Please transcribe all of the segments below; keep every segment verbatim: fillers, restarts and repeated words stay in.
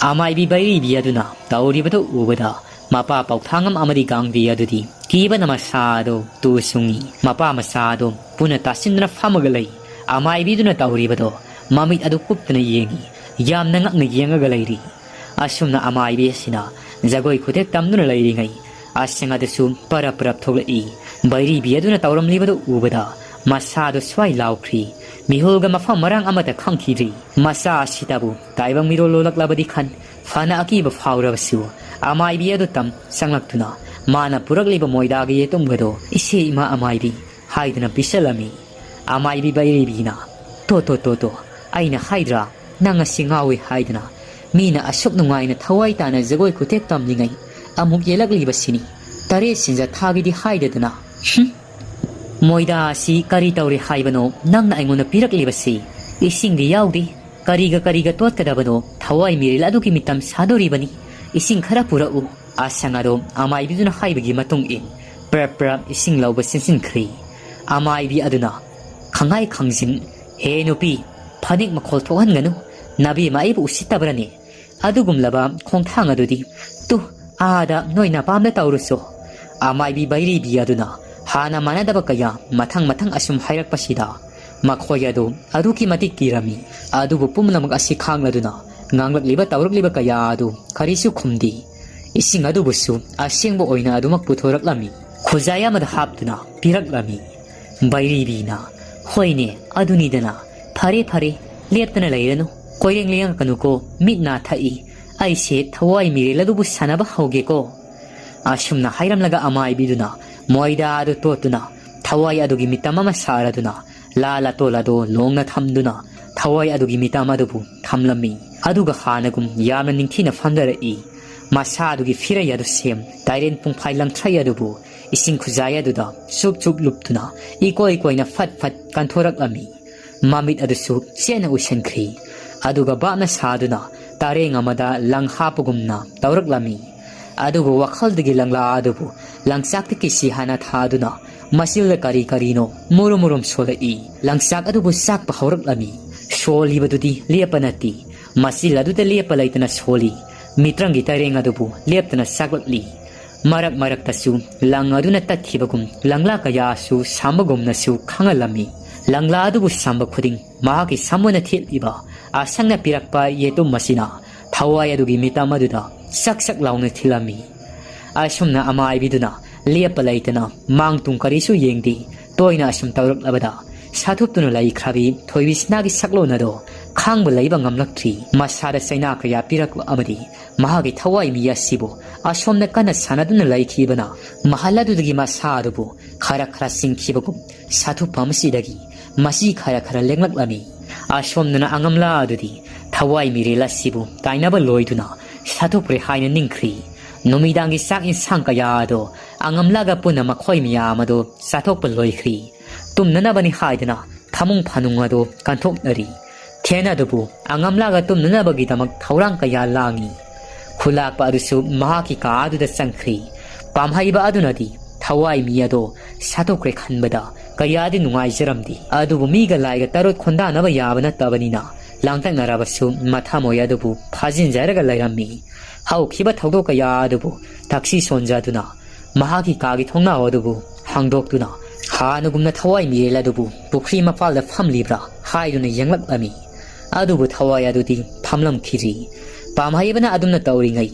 ꯑꯃꯥꯏꯕꯤ ꯕꯩꯔꯤꯕꯤ ꯑꯗꯨꯅ ꯇꯧꯔꯤꯕꯗꯨ ꯎꯕꯗ ꯃꯄꯥ ꯄꯥꯎꯊꯥꯡꯉꯝ ꯑꯃꯗꯤ ꯒꯥꯡꯕꯤ ꯑꯗꯨꯗꯤ ꯀꯤꯕꯅ ꯃꯁꯥꯗꯣ ꯇꯨ ꯁꯨꯡꯏ꯫ ꯃꯄꯥ ꯃꯆꯥꯗꯣ ꯄꯨꯟꯅ ꯇꯥꯁꯤꯟꯗꯨꯅ ꯐꯝꯃꯒ ꯂꯩ꯫ ꯑꯃꯥꯏꯕꯤꯗꯨꯅ ꯇꯧꯔꯤꯕꯗꯣ ꯃꯃꯤꯠ ꯑꯗꯨ ꯀꯨꯞꯇꯨꯅ ꯌꯦꯡꯏ꯫ ꯌꯥꯝꯅ ꯉꯛꯅ ꯌꯦꯡꯉꯒ ꯂꯩꯔꯤ꯫ ꯑꯁꯨꯝꯅ ꯑꯃꯥꯏꯕꯤ ꯑꯁꯤꯅ ꯖꯒꯣꯏ ꯈꯨꯊꯦꯛ ꯇꯝꯗꯨꯅ ꯂꯩꯔꯤꯉꯩ, ꯑꯁꯪ ꯑꯗꯨꯁꯨ ꯄꯔꯞ ꯄꯔꯞ ꯊꯣꯛꯂꯛꯏ꯫ ꯕꯩꯔꯤꯕꯤ ꯑꯗꯨꯅ ꯇꯧꯔꯝꯂꯤꯕꯗꯨ ꯎꯕꯗ ꯃꯁꯥꯗꯨ ꯁ꯭ꯋꯥꯏ ꯂꯥꯎꯈ꯭ꯔꯤ꯫ ꯃꯤꯍꯨꯜꯒ ꯃꯐꯝ ꯃꯔꯥꯡ ꯑꯃꯠꯇ ꯈꯪꯈꯤꯗ꯭ꯔꯤ꯫ ꯃꯆꯥ ꯑꯁꯤꯇꯕꯨ ꯇꯥꯏꯕꯪ ꯃꯤꯔꯣꯜ ꯂꯣꯜꯂꯛꯂꯕꯗꯤ ꯈꯟ ꯐꯅ ꯑꯀꯤꯕ ꯐꯥꯎꯔꯕꯁꯨ, ꯑꯃꯥꯏꯕꯤ ꯑꯗꯨ ꯇꯝ ꯆꯪꯂꯛꯇꯨꯅ ꯃꯥꯅ ꯄꯨꯔꯛꯂꯤꯕ ꯃꯣꯏꯗꯥꯒꯤ ꯌꯦꯇꯨꯝꯒꯗꯣ "ꯏꯆꯦ ꯏꯃꯥ ꯑꯃꯥꯏꯕꯤ" ꯍꯥꯏꯗꯨꯅ ꯄꯤꯁꯜꯂꯝꯃꯤ꯫ ꯑꯃꯥꯏꯕꯤ ꯕꯩꯔꯤꯕꯤꯅ, "ꯇꯣ ꯇꯣ ꯇꯣ ꯇꯣ, ꯑꯩꯅ ꯍꯥꯏꯗ꯭ꯔꯥ, ꯅꯪ ꯑꯁꯤ ꯉꯥꯎꯏ ꯍꯥꯏꯗꯅ꯫ ꯃꯤꯅ ꯑꯁꯨꯛ ꯅꯨꯡꯉꯥꯏꯅ ꯊꯋꯥꯏ ꯇꯥꯅ ꯖꯒꯣꯏ ꯈꯨꯊꯦꯛ ꯇꯝꯂꯤꯉꯩ ꯑꯃꯨꯛ ꯌꯦꯜꯂꯛꯂꯤꯕꯁꯤꯅꯤ꯫ ꯇꯔꯦꯠ ꯁꯤꯟꯖ ꯊꯥꯒꯤꯗꯤ ꯍꯥꯏꯗꯗꯅ꯫ ꯍꯨꯝ! ꯃꯣꯏꯗꯥ ꯑꯁꯤ ꯀꯔꯤ ꯇꯧꯔꯦ ꯍꯥꯏꯕꯅꯣ ꯅꯪꯅ ꯑꯩꯉꯣꯟꯗ ꯄꯤꯔꯛꯂꯤꯕꯁꯤ? ꯏꯁꯤꯡꯗꯤ ꯌꯥꯎꯗꯦ꯫ ꯀꯔꯤꯒ ꯀꯔꯤꯒ ꯇꯣꯠꯀꯗꯕꯅꯣ? ꯊꯋꯥꯏ ꯃꯤꯔꯦꯜ ꯑꯗꯨꯒꯤ ꯃꯤꯇꯝ ꯁꯥꯗꯣꯔꯤꯕꯅꯤ꯫ ꯏꯁꯤꯡ ꯈꯔ ꯄꯨꯔꯛꯎ꯫" ꯑꯁꯪ ꯑꯗꯣ ꯑꯃꯥꯏꯕꯤꯗꯨꯅ ꯍꯥꯏꯕꯒꯤ ꯃꯇꯨꯡ ꯏꯟ ꯄ꯭ꯔꯞ ꯄ꯭ꯔꯞ ꯏꯁꯤꯡ ꯂꯧꯕ ꯆꯦꯟꯁꯤꯟꯈ꯭ꯔꯤ꯫ ꯑꯃꯥꯏꯕꯤ ꯑꯗꯨꯅ ꯈꯪꯍꯥꯏ ꯈꯪꯖꯤꯟ, "ꯍꯦ ꯅꯨꯄꯤ, ꯐꯅꯦꯛ ꯃꯈꯣꯜ ꯊꯣꯛꯍꯟꯒꯅꯨ꯫ ꯅꯕꯦꯝꯃ ꯑꯩꯕꯨ ꯎꯁꯤꯠꯇꯕ꯭ꯔꯅꯦ? ꯑꯗꯨꯒꯨꯝꯂꯕ ꯈꯣꯡꯊꯥꯡ ꯑꯗꯨꯗꯤ ꯇꯨ ꯑꯥꯗ ꯅꯣꯏ ꯅꯄꯥꯝꯗ ꯇꯧꯔꯨꯁꯣ꯫" ꯑꯃꯥꯏꯕꯤ ꯕꯩꯔꯤꯕꯤ ꯑꯗꯨꯅ ꯍꯥꯟꯅ ꯃꯥꯟꯅꯗꯕ ꯀꯌꯥ ꯃꯊꯪ ꯃꯊꯪ ꯑꯁꯨꯝ ꯍꯥꯏꯔꯛꯄꯁꯤꯗ ꯃꯈꯣꯏ ꯑꯗꯨ ꯑꯗꯨꯛꯀꯤ ꯃꯇꯤꯛ ꯀꯤꯔꯝꯃꯤ꯫ ꯑꯗꯨꯕꯨ ꯄꯨꯝꯅꯃꯛ ꯑꯁꯤ ꯈꯥꯡꯂꯗꯨꯅ ꯉꯥꯡꯂꯛꯂꯤꯕ ꯇꯧꯔꯛꯂꯤꯕ ꯀꯌꯥ ꯑꯗꯨ ꯀꯔꯤꯁꯨ ꯈꯨꯝꯗꯦ꯫ ꯏꯁꯤꯡ ꯑꯗꯨꯕꯨꯁꯨ ꯑꯁꯦꯡꯕ ꯑꯣꯏꯅ ꯑꯗꯨꯃꯛ ꯄꯨꯊꯣꯔꯛꯂꯝꯃꯤ꯫ ꯈꯨꯖꯥꯏ ꯑꯃꯗ ꯍꯥꯞꯇꯨꯅ ꯄꯤꯔꯛꯂꯝꯃꯤ꯫ ꯕꯩꯔꯤꯕꯤꯅ, "ꯍꯣꯏꯅꯦ, ꯑꯗꯨꯅꯤꯗꯅ꯫ ꯐꯔꯦ, ꯐꯔꯦ, ꯂꯦꯞꯇꯅ ꯂꯩꯔꯅꯨ꯫ ꯀꯣꯏꯔꯦꯡ ꯂꯦꯡꯉꯛꯀꯅꯨꯀꯣ, ꯃꯤꯠ ꯅꯥ ꯊꯛꯏ꯫ ꯑꯩꯁꯦ ꯊꯋꯥꯏ ꯃꯤꯔꯦꯜ ꯑꯗꯨꯕꯨ ꯁꯥꯟꯅꯕ ꯍꯧꯒꯦꯀꯣ꯫" ꯑꯁꯨꯝꯅ ꯍꯥꯏꯔꯝꯂꯒ ꯑꯃꯥꯏꯕꯤꯗꯨꯅ ꯃꯣꯏꯗꯥ ꯑꯗꯨ ꯇꯣꯠꯇꯨꯅ ꯊꯋꯥꯏ ꯑꯗꯨꯒꯤ ꯃꯤꯇꯝ ꯑꯃ ꯁꯥꯔꯗꯨꯅ ꯂꯥ ꯂꯥꯇꯣꯜ ꯑꯗꯨ ꯂꯣꯡꯅ ꯊꯝꯗꯨꯅ ꯊꯋꯥꯏ ꯑꯗꯨꯒꯤ ꯃꯤꯇꯝ ꯑꯗꯨꯕꯨ ꯊꯝꯂꯝꯃꯤ꯫ ꯑꯗꯨꯒ ꯍꯥꯟꯅꯒꯨꯝ ꯌꯥꯝꯅ ꯅꯤꯡꯊꯤꯅ ꯐꯝꯊꯔꯛꯏ꯫ ꯃꯁꯥ ꯑꯗꯨꯒꯤ ꯐꯤꯔꯩ ꯑꯗꯨ ꯁꯦꯝ, ꯇꯥꯏꯔꯦꯟ ꯄꯨꯡꯐꯥꯏ ꯂꯪꯊ꯭ꯔꯩ ꯑꯗꯨꯕꯨ ꯏꯁꯤꯡ ꯈꯨꯖꯥꯏ ꯑꯗꯨꯗ ꯆꯨꯞ ꯆꯨꯞ ꯂꯨꯞꯇꯨꯅ ꯏꯀꯣꯏ ꯀꯣꯏꯅ ꯐꯠ ꯐꯠ ꯀꯟꯊꯣꯔꯛꯂꯝꯃꯤ꯫ ꯃꯃꯤꯠ ꯑꯗꯨꯁꯨ ꯆꯦꯠꯅ ꯎꯏꯁꯤꯟꯈ꯭ꯔꯤ꯫ ꯑꯗꯨꯒ ꯚꯥꯞꯅ ꯁꯥꯗꯨꯅ ꯇꯔꯦꯡ ꯑꯃꯗ ꯂꯪ ꯍꯥꯞꯄꯒꯨꯝꯅ ꯇꯧꯔꯛꯂꯝꯃꯤ꯫ ꯑꯗꯨꯕꯨ ꯋꯥꯈꯜꯗꯒꯤ ꯂꯪꯂꯥ ꯑꯗꯨꯕꯨ ꯂꯪꯆꯥꯛꯇ ꯀꯤꯁꯤ ꯍꯥꯟꯅ ꯊꯥꯗꯨꯅ ꯃꯆꯤꯜꯗ ꯀꯔꯤ ꯀꯔꯤꯅꯣ ꯃꯨꯔꯨꯝ ꯃꯨꯔꯨꯝ ꯁꯣꯜꯂꯛꯏ꯫ ꯂꯪꯆꯥꯛ ꯑꯗꯨꯕꯨ ꯆꯥꯛꯄ ꯍꯧꯔꯛꯂꯝꯃꯤ꯫ ꯁꯣꯜꯂꯤꯕꯗꯨꯗꯤ ꯂꯦꯞꯄ ꯅꯠꯇꯦ, ꯃꯆꯤꯜ ꯑꯗꯨꯗ ꯂꯦꯞꯄ ꯂꯩꯇꯅ ꯁꯣꯜꯂꯤ꯫ ꯃꯤꯇ꯭ꯔꯪꯒꯤ ꯇꯔꯦꯡ ꯑꯗꯨꯕꯨ ꯂꯦꯞꯇꯅ ꯆꯥꯛꯂꯛꯂꯤ꯫ ꯃꯔꯛ ꯃꯔꯛꯇꯁꯨ ꯂꯪ ꯑꯗꯨꯅ ꯇꯠꯈꯤꯕꯒꯨꯝ, ꯂꯪꯂꯥ ꯀꯌꯥꯁꯨ ꯁꯝꯕꯒꯨꯝꯅꯁꯨ ꯈꯪꯍꯜꯂꯝꯃꯤ꯫ ꯂꯪꯂꯥ ꯑꯗꯨꯕꯨ ꯁꯝꯕ ꯈꯨꯗꯤꯡ ꯃꯍꯥꯛꯀꯤ ꯁꯝꯕꯨꯅ ꯊꯦꯠꯂꯤꯕ ꯑꯁꯪꯅ ꯄꯤꯔꯛꯄ ꯌꯦꯇꯨꯝ ꯑꯁꯤꯅ ꯊꯋꯥꯏ ꯑꯗꯨꯒꯤ ꯃꯤꯇꯝ ꯑꯗꯨꯗ ꯆꯛ ꯆꯛ ꯂꯥꯎꯅ ꯊꯤꯜꯂꯝꯃꯤ꯫ ꯑꯁꯨꯝꯅ ꯑꯃꯥꯏꯕꯤꯗꯨꯅ ꯂꯦꯞꯄ ꯂꯩꯇꯅ ꯃꯥꯡ ꯇꯨꯡ ꯀꯔꯤꯁꯨ ꯌꯦꯡꯗꯦ꯫ ꯇꯣꯏꯅ ꯑꯁꯨꯝ ꯇꯧꯔꯛꯂꯕꯗ ꯁꯥꯊꯨꯞꯇꯨꯅ ꯂꯩꯈ꯭ꯔꯕꯤ ꯊꯣꯏꯕꯤꯁꯅꯥꯒꯤ ꯁꯛꯂꯣꯟ ꯑꯗꯣ ꯈꯥꯡꯕ ꯂꯩꯕ ꯉꯝꯂꯛꯇ꯭ꯔꯤ꯫ ꯃꯁꯥꯗ ꯆꯩꯅꯥ ꯀꯌꯥ ꯄꯤꯔꯛꯄ ꯑꯃꯗꯤ ꯃꯍꯥꯛꯀꯤ ꯊꯋꯥꯏ ꯃꯤ ꯑꯁꯤꯕꯨ ꯑꯁꯣꯝꯗ ꯀꯟꯅ ꯁꯥꯟꯅꯗꯨꯅ ꯂꯩꯈꯤꯕꯅ ꯃꯍꯜ ꯑꯗꯨꯗꯒꯤ ꯃꯁꯥ ꯑꯗꯨꯕꯨ ꯈꯔ ꯈꯔ ꯆꯤꯡꯈꯤꯕꯒꯨꯝ ꯁꯥꯊꯨꯞꯐꯝ ꯑꯁꯤꯗꯒꯤ ꯃꯁꯤ ꯈꯔ ꯈꯔ ꯂꯦꯡꯂꯛꯂꯝꯃꯤ꯫ ꯑꯁꯣꯝꯗꯅ ꯑꯉꯝꯂꯥ ꯑꯗꯨꯗꯤ ꯊꯋꯥꯏ ꯃꯤꯔꯦꯜ ꯑꯁꯤꯕꯨ ꯇꯥꯏꯅꯕ ꯂꯣꯏꯗꯨꯅ ꯁꯥꯊꯨꯞꯈ꯭ꯔꯦ ꯍꯥꯏꯅ ꯅꯤꯡꯈ꯭ꯔꯤ꯫ ꯅꯨꯃꯤꯗꯥꯡꯒꯤ ꯆꯥꯛ ꯏꯟꯁꯥꯡ ꯀꯌꯥ ꯑꯗꯣ ꯑꯉꯝꯂꯥꯒ ꯄꯨꯟꯅ ꯃꯈꯣꯏ ꯃꯌꯥꯝ ꯑꯗꯣ ꯆꯥꯊꯣꯛꯄ ꯂꯣꯏꯈ꯭ꯔꯤ꯫ ꯇꯨꯝꯅꯅꯕꯅꯤ ꯍꯥꯏꯗꯨꯅ ꯐꯃꯨꯡ ꯐꯥꯅꯨꯡ ꯑꯗꯣ ꯀꯟꯊꯣꯛꯅꯔꯤ꯫ ꯊꯦꯟ ꯑꯗꯨꯕꯨ ꯑꯉꯝꯂꯥꯒ ꯇꯨꯝꯅꯅꯕꯒꯤꯗꯃꯛ ꯊꯧꯔꯥꯡ ꯀꯌꯥ ꯂꯥꯡꯉꯤ꯫ ꯈꯨꯂꯥꯛꯄ ꯑꯗꯨꯁꯨ ꯃꯍꯥꯛꯀꯤ ꯀꯥ ꯑꯗꯨꯗ ꯆꯪꯈ꯭ꯔꯤ꯫ ꯄꯥꯝꯍꯩꯕ ꯑꯗꯨꯅꯗꯤ ꯊꯋꯥꯏ ꯃꯤ ꯑꯗꯣ ꯁꯥꯊꯣꯛꯈ꯭ꯔꯦ ꯈꯟꯕꯗ ꯀꯌꯥꯗꯤ ꯅꯨꯡꯉꯥꯏꯖꯔꯝꯗꯦ꯫ ꯑꯗꯨꯕꯨ ꯃꯤꯒ ꯂꯥꯏꯒ ꯇꯔꯨꯠ ꯈꯣꯟꯗꯥꯅꯕ ꯌꯥꯕ ꯅꯠꯇꯕꯅꯤꯅ ꯂꯥꯡꯇꯛꯅꯔꯕꯁꯨ ꯃꯊꯃꯣꯏ ꯑꯗꯨꯕꯨ ꯐꯥꯖꯤꯟꯖꯔꯒ ꯂꯩꯔꯝꯃꯤ꯫ ꯍꯧꯈꯤꯕ ꯊꯧꯗꯣꯛ ꯀꯌꯥ ꯑꯗꯨꯕꯨ ꯊꯛꯁꯤ ꯁꯣꯟꯖꯗꯨꯅ ꯃꯍꯥꯛꯀꯤ ꯀꯥꯒꯤ ꯊꯣꯡꯅꯥꯎ ꯑꯗꯨꯕꯨ ꯍꯥꯡꯗꯣꯛꯇꯨꯅ ꯍꯥꯟꯅꯒꯨꯝꯅ ꯊꯋꯥꯏ ꯃꯤꯔꯦꯜ ꯑꯗꯨꯕꯨ ꯄꯨꯈ꯭ꯔꯤ ꯃꯄꯥꯜꯗ ꯐꯝꯂꯤꯕ꯭ꯔꯥ ꯍꯥꯏꯗꯨꯅ ꯌꯦꯡꯂꯛꯂꯝꯃꯤ꯫ ꯑꯗꯨꯕꯨ ꯊꯋꯥꯏ ꯑꯗꯨꯗꯤ ꯐꯝꯂꯝꯈꯤꯗ꯭ꯔꯤ꯫ ꯄꯥꯝꯍꯩꯕꯅ ꯑꯗꯨꯝꯅ ꯇꯧꯔꯤꯉꯩ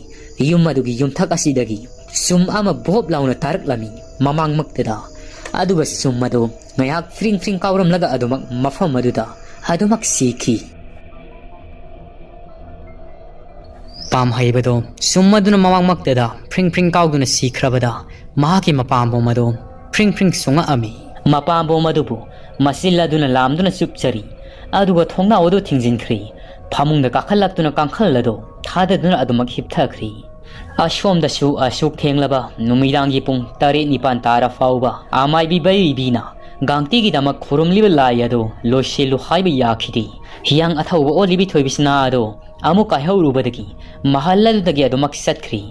ꯌꯨꯝ ꯑꯗꯨꯒꯤ ꯌꯨꯝꯊꯛ ꯑꯁꯤꯗꯒꯤ ꯁꯨꯝ ꯑꯃ ꯕꯣꯞ ꯂꯥꯎꯅ ꯇꯥꯔꯛꯂꯝꯃꯤ ꯃꯃꯥꯡꯃꯛꯇꯗ꯫ ꯑꯗꯨꯒ ꯁꯨꯝ ꯑꯗꯨ ꯉꯥꯏꯍꯥꯛ ꯐ꯭ꯔꯤꯡ ꯐ꯭ꯔꯤꯡ ꯀꯥꯎꯔꯝꯂꯒ ꯑꯗꯨꯃꯛ ꯃꯐꯝ ꯑꯗꯨꯗ ꯑꯗꯨꯃꯛ ꯁꯤꯈꯤ꯫ ꯄꯥꯝꯍꯩꯕꯗꯣ ꯁꯨꯝ ꯑꯗꯨꯅ ꯃꯃꯥꯡꯃꯛꯇꯗ ꯐ꯭ꯔꯤꯡ ꯐ꯭ꯔꯤꯡ ꯀꯥꯎꯗꯨꯅ ꯁꯤꯈ꯭ꯔꯕꯗ ꯃꯍꯥꯛꯀꯤ ꯃꯄꯥꯝꯕꯣꯝ ꯑꯗꯣ ꯐ꯭ꯔꯤꯡ ꯐ꯭ꯔꯤꯡ ꯁꯨꯡꯉꯛꯑꯝꯃꯤ꯫ ꯃꯄꯥꯝꯕꯣꯝ ꯑꯗꯨꯕꯨ ꯃꯆꯤꯜ ꯑꯗꯨꯅ ꯂꯥꯝꯗꯨꯅ ꯆꯨꯞꯆꯔꯤ꯫ ꯑꯗꯨꯒ ꯊꯣꯡꯅꯥꯎ ꯑꯗꯨ ꯊꯤꯡꯖꯤꯟꯈ꯭ꯔꯤ꯫ ꯐꯃꯨꯡꯗ ꯀꯥꯈꯠꯂꯛꯇꯨꯅ ꯀꯥꯡꯈꯜ ꯑꯗꯨ ꯊꯥꯗꯗꯨꯅ ꯑꯗꯨꯃꯛ ꯍꯤꯞꯊꯈ꯭ꯔꯤ꯫ ꯑꯁꯣꯝꯗꯁꯨ ꯑꯁꯨꯛ ꯊꯦꯡꯂꯕ ꯅꯨꯃꯤꯗꯥꯡꯒꯤ ꯄꯨꯡ ꯇꯔꯦꯠ ꯅꯤꯄꯥꯟ ꯇꯥꯔ ꯐꯥꯎꯕ ꯑꯃꯥꯏꯕꯤ ꯕꯩꯕꯤꯅ ꯒꯥꯡꯇꯤꯒꯤꯗꯃꯛ ꯈꯨꯔꯨꯝꯂꯤꯕ ꯂꯥꯏ ꯑꯗꯨ ꯂꯣꯏꯁꯤꯜꯂꯨ ꯍꯥꯏꯕ ꯌꯥꯈꯤꯗꯦ꯫ ꯍꯤꯌꯥꯡ ꯑꯊꯧꯕ ꯑꯣꯜꯂꯤꯕꯤ ꯊꯣꯏꯕꯤꯁꯅꯥ ꯑꯗꯨ ꯑꯃꯨꯛ ꯀꯥꯏꯍꯧꯔꯨꯕꯗꯒꯤ ꯃꯍꯜ ꯑꯗꯨꯗꯒꯤ ꯑꯗꯨꯃꯛ ꯆꯠꯈ꯭ꯔꯤ꯫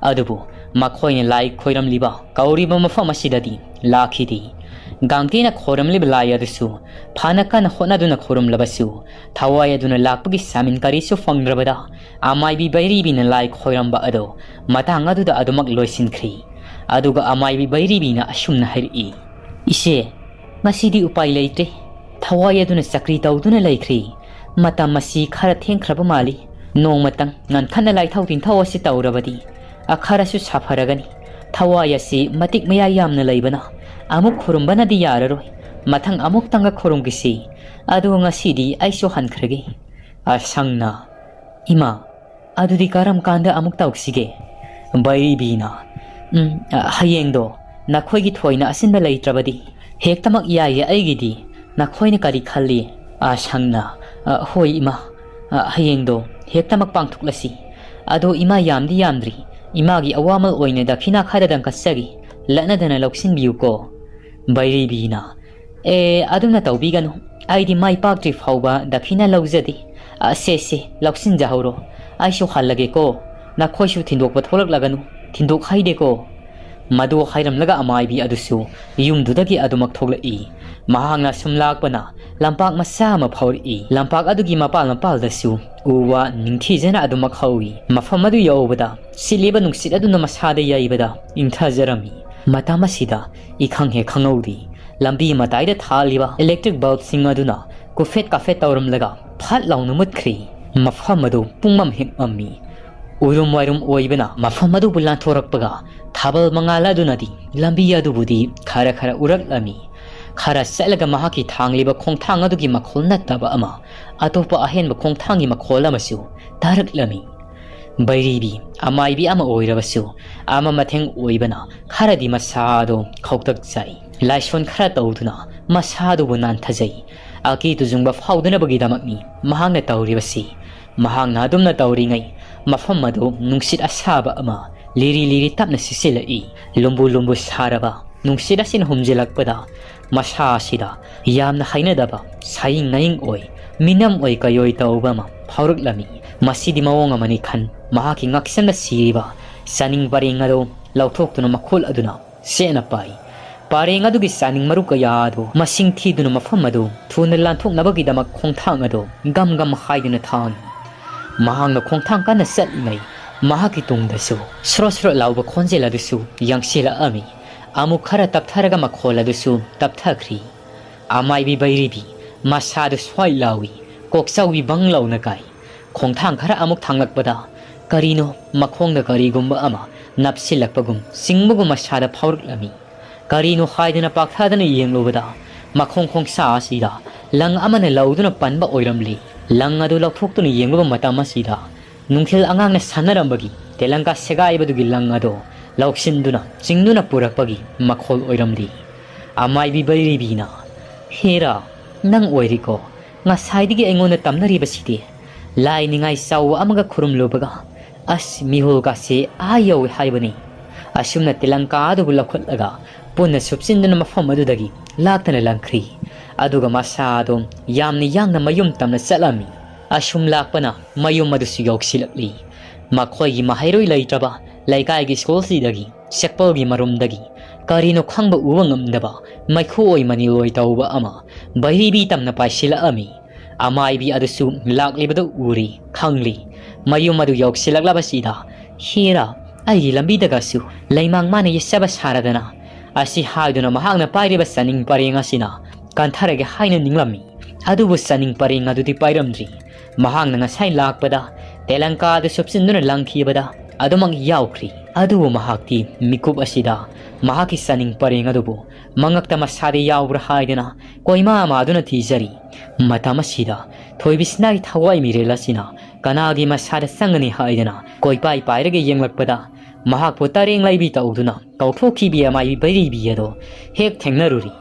ꯑꯗꯨꯕꯨ ꯃꯈꯣꯏꯅ ꯂꯥꯏ ꯈꯣꯏꯔꯝꯂꯤꯕ ꯀꯧꯔꯤꯕ ꯃꯐꯝ ꯑꯁꯤꯗꯗꯤ ꯂꯥꯛꯈꯤꯗꯦ꯫ ꯒꯥꯡꯇꯦꯅ ꯈꯣꯏꯔꯝꯂꯤꯕ ꯂꯥꯏ ꯑꯗꯨꯁꯨ ꯐꯅ ꯀꯟꯅ ꯍꯣꯠꯅꯗꯨꯅ ꯈꯣꯏꯔꯝꯂꯕꯁꯨ, ꯊꯋꯥꯏ ꯑꯗꯨꯅ ꯂꯥꯛꯄꯒꯤ ꯆꯥꯃꯤꯟ ꯀꯔꯤꯁꯨ ꯐꯪꯗ꯭ꯔꯕꯗ, ꯑꯃꯥꯏꯕꯤ ꯕꯩꯔꯤꯕꯤꯅ ꯂꯥꯏ ꯈꯣꯏꯔꯝꯕ ꯑꯗꯨ ꯃꯇꯥꯡ ꯑꯗꯨꯗ ꯑꯗꯨꯃꯛ ꯂꯣꯏꯁꯤꯟꯈ꯭ꯔꯤ꯫ ꯑꯗꯨꯒ ꯑꯃꯥꯏꯕꯤ ꯕꯩꯔꯤꯕꯤꯅ ꯑꯁꯨꯝꯅ ꯍꯥꯏꯔꯛꯏ, "ꯏꯆꯦ, ꯉꯁꯤꯗꯤ ꯎꯄꯥꯏ ꯂꯩꯇ꯭ꯔꯦ꯫ ꯊꯋꯥꯏ ꯑꯗꯨꯅ ꯆꯀ꯭ꯔꯤ ꯇꯧꯗꯨꯅ ꯂꯩꯈ꯭ꯔꯤ꯫ ꯃꯇꯝ ꯑꯁꯤ ꯈꯔ ꯊꯦꯡꯈ꯭ꯔꯕ ꯃꯥꯜꯂꯤ꯫ ꯅꯣꯡꯃꯇꯪ ꯉꯟꯈꯠꯅ ꯂꯥꯏꯊꯧ ꯇꯤꯟꯊꯧ ꯑꯁꯤ ꯇꯧꯔꯕꯗꯤ, ꯑ, ꯈꯔꯁꯨ ꯁꯥꯐꯔꯒꯅꯤ꯫ ꯊꯋꯥꯏ ꯑꯁꯤ ꯃꯇꯤꯛ ꯃꯌꯥꯏ ꯌꯥꯝꯅ ꯂꯩꯕꯅ ꯑꯃꯨꯛ ꯈꯨꯔꯨꯝꯕꯅꯗꯤ ꯌꯥꯔꯔꯣꯏ꯫ ꯃꯊꯪ ꯑꯃꯨꯛꯇꯪꯒ ꯈꯨꯔꯨꯝꯈꯤꯁꯤ꯫ ꯑꯗꯨ ꯉꯁꯤꯗꯤ ꯑꯩꯁꯨ ꯍꯟꯈ꯭ꯔꯒꯦ꯫" ꯑꯁꯪꯅ, "ꯏꯃꯥ, ꯑꯗꯨꯗꯤ ꯀꯔꯝ ꯀꯥꯟꯗ ꯑꯃꯨꯛ ꯇꯧꯁꯤꯒꯦ?" ꯕꯩꯔꯤꯕꯤꯅ, "ꯎꯝ, ꯑ, ꯍꯌꯦꯡꯗꯣ ꯅꯈꯣꯏꯒꯤ ꯊꯣꯏꯅ ꯑꯁꯤꯟꯕ ꯂꯩꯇ꯭ꯔꯕꯗꯤ ꯍꯦꯛꯇꯃꯛ ꯌꯥꯏꯌꯦ ꯑꯩꯒꯤꯗꯤ꯫ ꯅꯈꯣꯏꯅ ꯀꯔꯤ ꯈꯜꯂꯤ?" ꯑꯁꯪꯅ, "ꯑ, ꯍꯣꯏ ꯏꯃꯥ, ꯑ, ꯍꯌꯦꯡꯗꯣ ꯍꯦꯛꯇꯃꯛ ꯄꯥꯡꯊꯣꯛꯂꯁꯤ꯫ ꯑꯗꯣ ꯏꯃꯥ, ꯌꯥꯝꯗꯤ ꯌꯥꯝꯗ꯭ꯔꯤ꯫ ꯏꯃꯥꯒꯤ ꯑꯋꯥꯃꯜ ꯑꯣꯏꯅ ꯗꯈꯤꯅꯥ ꯈꯔꯗꯪ ꯀꯠꯆꯒꯦ꯫ ꯂꯠꯅꯗꯅ ꯂꯧꯁꯤꯟꯕꯤꯌꯨꯀꯣ꯫" ꯕꯩꯔꯤꯕꯤꯅ, "ꯑꯦ, ꯑꯗꯨꯝꯅ ꯇꯧꯕꯤꯒꯅꯨ꯫ ꯑꯩꯗꯤ ꯃꯥꯏ ꯄꯥꯛꯇ꯭ꯔꯤ ꯐꯥꯎꯕ ꯗꯈꯤꯅꯥ ꯂꯧꯖꯗꯦ꯫ ꯑ, ꯁꯦ, ꯁꯦ, ꯂꯧꯁꯤꯟꯖꯍꯧꯔꯣ꯫ ꯑꯩꯁꯨ ꯍꯜꯂꯒꯦꯀꯣ꯫ ꯅꯈꯣꯏꯁꯨ ꯊꯤꯟꯗꯣꯛꯄ ꯊꯣꯛꯂꯛꯂꯒꯅꯨ꯫ ꯊꯤꯟꯗꯣꯛ ꯍꯩꯗꯦꯀꯣ꯫" ꯃꯗꯨ ꯍꯥꯏꯔꯝꯂꯒ ꯑꯃꯥꯏꯕꯤ ꯑꯗꯨꯁꯨ ꯌꯨꯝꯗꯨꯗꯒꯤ ꯑꯗꯨꯃꯛ ꯊꯣꯛꯂꯛꯏ꯫ ꯃꯍꯥꯛꯅ ꯁꯨꯝ ꯂꯥꯛꯄꯅ ꯂꯝꯄꯥꯛ ꯃꯆꯥ ꯑꯃ ꯐꯥꯎꯔꯛꯏ꯫ ꯂꯝꯄꯥꯛ ꯑꯗꯨꯒꯤ ꯃꯄꯥꯜ ꯃꯄꯥꯜꯗꯁꯨ ꯎ ꯋꯥ ꯅꯤꯡꯊꯤꯖꯅ ꯑꯗꯨꯃꯛ ꯍꯧꯏ꯫ ꯃꯐꯝ ꯑꯗꯨ ꯌꯧꯕꯗ ꯁꯤꯠꯂꯤꯕ ꯅꯨꯡꯁꯤꯠ ꯑꯗꯨꯅ ꯃꯁꯥꯗ ꯌꯩꯕꯗ ꯏꯪꯊꯖꯔꯝꯃꯤ꯫ ꯃꯇꯝ ꯑꯁꯤꯗ ꯏꯈꯪ ꯍꯦꯛ ꯈꯪꯍꯧꯗꯦ꯫ ꯂꯝꯕꯤ ꯃꯇꯥꯏꯗ ꯊꯥꯜꯂꯤꯕ electric bulbꯁꯤꯡ ꯑꯗꯨꯅ ꯀꯨꯐꯦꯠ ꯀꯥꯐꯦꯠ ꯇꯧꯔꯝꯂꯒ ꯐꯠ ꯂꯥꯎꯅ ꯃꯨꯠꯈ꯭ꯔꯤ꯫ ꯃꯐꯝ ꯑꯗꯨ ꯄꯨꯡꯃꯝ ꯍꯦꯛ ꯃꯝꯃꯤ꯫ ꯎꯔꯨꯝ ꯋꯥꯏꯔꯨꯝ ꯑꯣꯏꯕꯅ ꯃꯐꯝ ꯑꯗꯨꯕꯨ ꯂꯥꯟꯊꯣꯔꯛꯄꯒ ꯊꯥꯕꯜ ꯃꯉꯥꯜ ꯑꯗꯨꯅꯗꯤ ꯂꯝꯕꯤ ꯑꯗꯨꯕꯨꯗꯤ ꯈꯔ ꯈꯔ ꯎꯔꯛꯂꯝꯃꯤ꯫ ꯈꯔ ꯆꯠꯂꯒ ꯃꯍꯥꯛꯀꯤ ꯊꯥꯡꯂꯤꯕ ꯈꯣꯡꯊꯥꯡ ꯑꯗꯨꯒꯤ ꯃꯈꯣꯜ ꯅꯠꯇꯕ ꯑꯃ, ꯑꯇꯣꯞꯄ ꯑꯍꯦꯟꯕ ꯈꯣꯡꯊꯥꯡꯒꯤ ꯃꯈꯣꯜ ꯑꯃꯁꯨ ꯇꯥꯔꯛꯂꯝꯃꯤ꯫ ꯕꯩꯔꯤꯕꯤ ꯑꯃꯥꯏꯕꯤ ꯑꯃ ꯑꯣꯏꯔꯕꯁꯨ, ꯑꯃ ꯃꯊꯦꯡ ꯑꯣꯏꯕꯅ ꯈꯔꯗꯤ ꯃꯁꯥꯗꯣ ꯈꯧꯇꯛ ꯆꯥꯏ꯫ ꯂꯥꯏꯁꯣꯟ ꯈꯔ ꯇꯧꯗꯨꯅ ꯃꯁꯥꯗꯨꯕꯨ ꯅꯥꯟꯊꯖꯩ꯫ ꯑꯀꯤ ꯇꯨꯖꯨꯡꯕ ꯐꯥꯎꯗꯅꯕꯒꯤꯗꯃꯛꯅꯤ ꯃꯍꯥꯛꯅ ꯇꯧꯔꯤꯕꯁꯤ꯫ ꯃꯍꯥꯛꯅ ꯑꯗꯨꯝꯅ ꯇꯧꯔꯤꯉꯩ, ꯃꯐꯝ ꯑꯗꯨ ꯅꯨꯡꯁꯤꯠ ꯑꯁꯥꯕ ꯑꯃ ꯂꯤꯔꯤ ꯂꯤꯔꯤ ꯇꯞꯅ ꯁꯤꯠꯆꯤꯜꯂꯛꯏ꯫ ꯂꯨꯝꯕꯨ ꯂꯨꯝꯕꯨ ꯁꯥꯔꯕ ꯅꯨꯡꯁꯤꯠ ꯑꯁꯤꯅ ꯍꯨꯝꯖꯤꯜꯂꯛꯄꯗ, ꯃꯁꯥ ꯑꯁꯤꯗ ꯌꯥꯝꯅ ꯍꯩꯅꯗꯕ ꯁꯥꯌꯤꯡ ꯅꯥꯌꯤꯡ ꯑꯣꯏ, ꯃꯤꯅꯝ ꯑꯣꯏ ꯀꯩꯑꯣꯏ ꯇꯧꯕ ꯑꯃ ꯐꯥꯎꯔꯛꯂꯝꯃꯤ꯫ ꯃꯁꯤꯗꯤ ꯃꯑꯣꯡ ꯑꯃꯅꯤ ꯈꯟ ꯃꯍꯥꯛꯀꯤ ꯉꯛꯁꯝꯗ ꯁꯤꯔꯤꯕ ꯆꯥꯅꯤꯡ ꯄꯔꯦꯡ ꯑꯗꯨ ꯂꯧꯊꯣꯛꯇꯨꯅ ꯃꯈꯨꯠ ꯑꯗꯨꯅ ꯆꯦꯠꯅ ꯄꯥꯏ꯫ ꯄꯔꯦꯡ ꯑꯗꯨꯒꯤ ꯆꯥꯅꯤꯡ ꯃꯔꯨ ꯀꯌꯥ ꯑꯗꯨ ꯃꯁꯤꯡ ꯊꯤꯗꯨꯅ ꯃꯐꯝ ꯑꯗꯨ ꯊꯨꯅ ꯂꯥꯟꯊꯣꯛꯅꯕꯒꯤꯗꯃꯛ ꯈꯣꯡꯊꯥꯡ ꯑꯗꯨ ꯒꯝ ꯒꯝ ꯍꯥꯏꯗꯨꯅ ꯊꯥꯡꯏ꯫ ꯃꯍꯥꯛꯅ ꯈꯣꯡꯊꯥꯡ ꯀꯟꯅ ꯆꯠꯂꯤꯉꯩ ꯃꯍꯥꯛꯀꯤ ꯇꯨꯡꯗꯁꯨ ꯁ꯭ꯔꯣꯠ ꯁ꯭ꯔꯣꯠ ꯂꯥꯎꯕ ꯈꯣꯟꯖꯦꯜ ꯑꯗꯨꯁꯨ ꯌꯥꯡꯁꯤꯜꯂꯛꯑꯝꯃꯤ꯫ ꯑꯃꯨꯛ ꯈꯔ ꯇꯞꯊꯔꯒ ꯃꯈꯣꯜ ꯑꯗꯨꯁꯨ ꯇꯞꯊꯈ꯭ꯔꯤ꯫ ꯑꯃꯥꯏꯕꯤ ꯕꯩꯔꯤꯕꯤ ꯃꯁꯥꯗꯨ ꯁ꯭ꯋꯥꯏ ꯂꯥꯎꯏ, ꯀꯣꯛꯆꯥꯎꯕꯤ ꯕꯪ ꯂꯥꯎꯅ ꯀꯥꯏ꯫ ꯈꯣꯡꯊꯥꯡ ꯈꯔ ꯑꯃꯨꯛ ꯊꯥꯡꯂꯛꯄꯗ ꯀꯔꯤꯅꯣ ꯃꯈꯣꯡꯗ ꯀꯔꯤꯒꯨꯝꯕ ꯑꯃ ꯅꯞꯁꯤꯜꯂꯛꯄꯒꯨꯝ ꯆꯤꯡꯕꯒꯨꯝ ꯃꯁꯥꯗ ꯐꯥꯎꯔꯛꯂꯝꯃꯤ꯫ ꯀꯔꯤꯅꯣ ꯍꯥꯏꯗꯨꯅ ꯄꯥꯛꯊꯗꯅ ꯌꯦꯡꯂꯨꯕꯗ ꯃꯈꯣꯡ ꯈꯣꯡꯁꯥ ꯑꯁꯤꯗ ꯂꯪ ꯑꯃꯅ ꯂꯧꯗꯨꯅ ꯄꯟꯕ ꯑꯣꯏꯔꯝꯂꯤ꯫ ꯂꯪ ꯑꯗꯨ ꯂꯧꯊꯣꯛꯇꯨꯅ ꯌꯦꯡꯂꯨꯕ ꯃꯇꯝ ꯑꯁꯤꯗ ꯅꯨꯡꯊꯤꯜ ꯑꯉꯥꯡꯅ ꯁꯥꯟꯅꯔꯝꯕꯒꯤ ꯇꯦꯂꯪꯀꯥ ꯁꯦꯒꯥꯏꯕꯗꯨꯒꯤ ꯂꯪ ꯑꯗꯣ ꯂꯧꯁꯤꯟꯗꯨꯅ ꯆꯤꯡꯗꯨꯅ ꯄꯨꯔꯛꯄꯒꯤ ꯃꯈꯣꯜ ꯑꯣꯏꯔꯝꯂꯤ꯫ ꯑꯃꯥꯏꯕꯤ ꯕꯩꯔꯤꯕꯤꯅ, "ꯍꯦꯔꯥ, ꯅꯪ ꯑꯣꯏꯔꯤꯀꯣ? ꯉꯁꯥꯏꯗꯒꯤ ꯑꯩꯉꯣꯟꯗ ꯇꯝꯅꯔꯤꯕꯁꯤꯗꯤ?" ꯂꯥꯏ ꯅꯤꯡꯉꯥꯏ ꯆꯥꯎꯕ ꯑꯃꯒ ꯈꯨꯔꯨꯝꯂꯨꯕꯒ ꯑꯁ ꯃꯤꯍꯨꯜꯒꯁꯦ ꯑꯥ ꯌꯧꯏ ꯍꯥꯏꯕꯅꯤ꯫ ꯑꯁꯨꯝꯅ ꯇꯦꯂꯪꯀꯥ ꯑꯗꯨꯕꯨ ꯂꯧꯈꯠꯂꯒ ꯄꯨꯟꯅ ꯁꯨꯞꯆꯤꯟꯗꯨꯅ ꯃꯐꯝ ꯑꯗꯨꯗꯒꯤ ꯂꯥꯛꯇꯅ ꯂꯪꯈ꯭ꯔꯤ꯫ ꯑꯗꯨꯒ ꯃꯁꯥ ꯑꯗꯣ ꯌꯥꯝꯅ ꯌꯥꯡꯅ ꯃꯌꯨꯝ ꯇꯝꯅ ꯆꯠꯂꯝꯃꯤ꯫ ꯑꯁꯨꯝ ꯂꯥꯛꯄꯅ ꯃꯌꯨꯝ ꯑꯗꯨꯁꯨ ꯌꯧꯁꯤꯜꯂꯛꯂꯤ꯫ ꯃꯈꯣꯏꯒꯤ ꯃꯍꯩꯔꯣꯏ ꯂꯩꯇ꯭ꯔꯕ ꯂꯩꯀꯥꯏꯒꯤ ꯁ꯭ꯀꯨꯜꯁꯤꯗꯒꯤ ꯆꯦꯛꯄꯜꯒꯤ ꯃꯔꯨꯝꯗꯒꯤ ꯀꯔꯤꯅꯣ ꯈꯪꯕ ꯎꯕ ꯉꯝꯗꯕ ꯃꯩꯈꯨ ꯑꯣꯏ ꯃꯅꯤꯜ ꯑꯣꯏ ꯇꯧꯕ ꯑꯃ ꯕꯩꯔꯤꯕꯤ ꯇꯝꯅ ꯄꯥꯏꯁꯤꯜꯂꯛꯑꯝꯃꯤ꯫ ꯑꯃꯥꯏꯕꯤ ꯑꯗꯨꯁꯨ ꯂꯥꯛꯂꯤꯕꯗꯨ ꯎꯔꯤ, ꯈꯪꯂꯤ꯫ ꯃꯌꯨꯝ ꯑꯗꯨ ꯌꯧꯁꯤꯜꯂꯛꯂꯕꯁꯤꯗ, "ꯍꯦꯔꯥ, ꯑꯩꯒꯤ ꯂꯝꯕꯤꯗꯒꯁꯨ ꯂꯩꯃꯥꯡ ꯃꯥꯅ ꯌꯦꯠꯆꯕ ꯁꯥꯔꯗꯅ?" ꯑꯁꯤ ꯍꯥꯏꯗꯨꯅ ꯃꯍꯥꯛꯅ ꯄꯥꯏꯔꯤꯕ ꯆꯥꯅꯤꯡ ꯄꯔꯦꯡ ꯑꯁꯤꯅ ꯀꯟꯊꯔꯒꯦ ꯍꯥꯏꯅ ꯅꯤꯡꯂꯝꯃꯤ꯫ ꯑꯗꯨꯕꯨ ꯆꯥꯅꯤꯡ ꯄꯔꯦꯡ ꯑꯗꯨꯗꯤ ꯄꯥꯏꯔꯝꯗ꯭ꯔꯤ꯫ ꯃꯍꯥꯛꯅ ꯉꯁꯥꯏ ꯂꯥꯛꯄꯗ ꯇꯦꯂꯪꯀꯥ ꯑꯗꯨ ꯁꯨꯞꯆꯤꯟꯗꯨꯅ ꯂꯪꯈꯤꯕꯗ ꯑꯗꯨꯃꯛ ꯌꯥꯎꯈ꯭ꯔꯤ꯫ ꯑꯗꯨꯕꯨ ꯃꯍꯥꯛꯇꯤ ꯃꯤꯀꯨꯞ ꯑꯁꯤꯗ ꯃꯍꯥꯛꯀꯤ ꯆꯥꯅꯤꯡ ꯄꯔꯦꯡ ꯑꯗꯨꯕꯨ ꯃꯉꯛꯇ ꯃꯁꯥꯗ ꯌꯥꯎꯕ꯭ꯔꯥ ꯍꯥꯏꯗꯅ ꯀꯣꯏꯃꯥ ꯃꯥꯗꯨꯅ ꯊꯤꯖꯔꯤ꯫ ꯃꯇꯝ ꯑꯁꯤꯗ ꯊꯣꯏꯕꯤꯁꯅꯥꯒꯤ ꯊꯋꯥꯏ ꯃꯤꯔꯦꯜ ꯑꯁꯤꯅ ꯀꯅꯥꯒꯤ ꯃꯁꯥꯗ ꯆꯪꯒꯅꯤ ꯍꯥꯏꯗꯅ ꯀꯣꯏꯄꯥꯏ ꯄꯥꯏꯔꯒ ꯌꯦꯡꯂꯛꯄꯗ ꯃꯍꯥꯛꯄꯨ ꯇꯔꯦꯡ ꯂꯩꯕꯤ ꯇꯧꯗꯨꯅ ꯀꯧꯊꯣꯛꯈꯤꯕꯤ ꯑꯃꯥꯏꯕꯤ ꯕꯩꯔꯤꯕꯤ ꯑꯗꯣ ꯍꯦꯛ ꯊꯦꯡꯅꯔꯨꯔꯤ꯫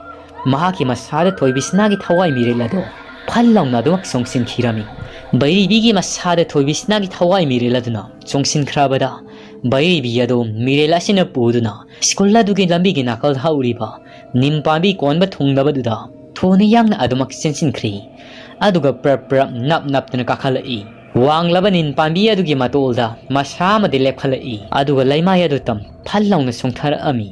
ꯃꯍꯥꯛꯀꯤ ꯃꯁꯥꯗ ꯊꯣꯏꯕꯤꯁꯅꯥꯒꯤ ꯊꯋꯥꯏ ꯃꯤꯔꯦꯜ ꯑꯗꯣ ꯐꯜ ꯂꯥꯎꯅ ꯑꯗꯨꯃꯛ ꯆꯣꯡꯁꯤꯟꯈꯤꯔꯝꯃꯤ꯫ ꯕꯩꯔꯤꯕꯤꯒꯤ ꯃꯁꯥꯗ ꯊꯣꯏꯕꯤꯁꯅꯥꯒꯤ ꯊꯋꯥꯏ ꯃꯤꯔꯦꯜ ꯑꯗꯨꯅ ꯆꯣꯡꯁꯤꯟꯈ꯭ꯔꯕꯗ ꯕꯩꯔꯤꯕꯤ ꯑꯗꯣ ꯃꯤꯔꯦꯜ ꯑꯁꯤꯅ ꯄꯨꯗꯨꯅ ꯁ꯭ꯀꯨꯜ ꯑꯗꯨꯒꯤ ꯂꯝꯕꯤꯒꯤ ꯅꯥꯀꯜꯗ ꯍꯧꯔꯤꯕ ꯅꯤꯝ ꯄꯥꯝꯕꯤ ꯀꯣꯟꯕ ꯊꯨꯡꯂꯕꯗꯨꯗ ꯊꯨꯅ ꯌꯥꯡꯅ ꯑꯗꯨꯃꯛ ꯆꯦꯟꯁꯤꯟꯈ꯭ꯔꯤ꯫ ꯑꯗꯨꯒ ꯄ꯭ꯔꯞ ꯄ꯭ꯔꯞ ꯅꯞ ꯅꯞꯇꯨꯅ ꯀꯥꯈꯠꯂꯛꯏ꯫ ꯋꯥꯡꯂꯕ ꯅꯤꯝ ꯄꯥꯝꯕꯤ ꯑꯗꯨꯒꯤ ꯃꯇꯣꯜꯗ ꯃꯁꯥ ꯑꯃꯗꯤ ꯂꯦꯞꯈꯠꯂꯛꯏ꯫ ꯑꯗꯨꯒ ꯂꯩꯃꯥꯏ ꯑꯗꯨ ꯇꯝ ꯐꯜ ꯂꯥꯎꯅ ꯆꯣꯡꯊꯔꯛꯑꯝꯃꯤ꯫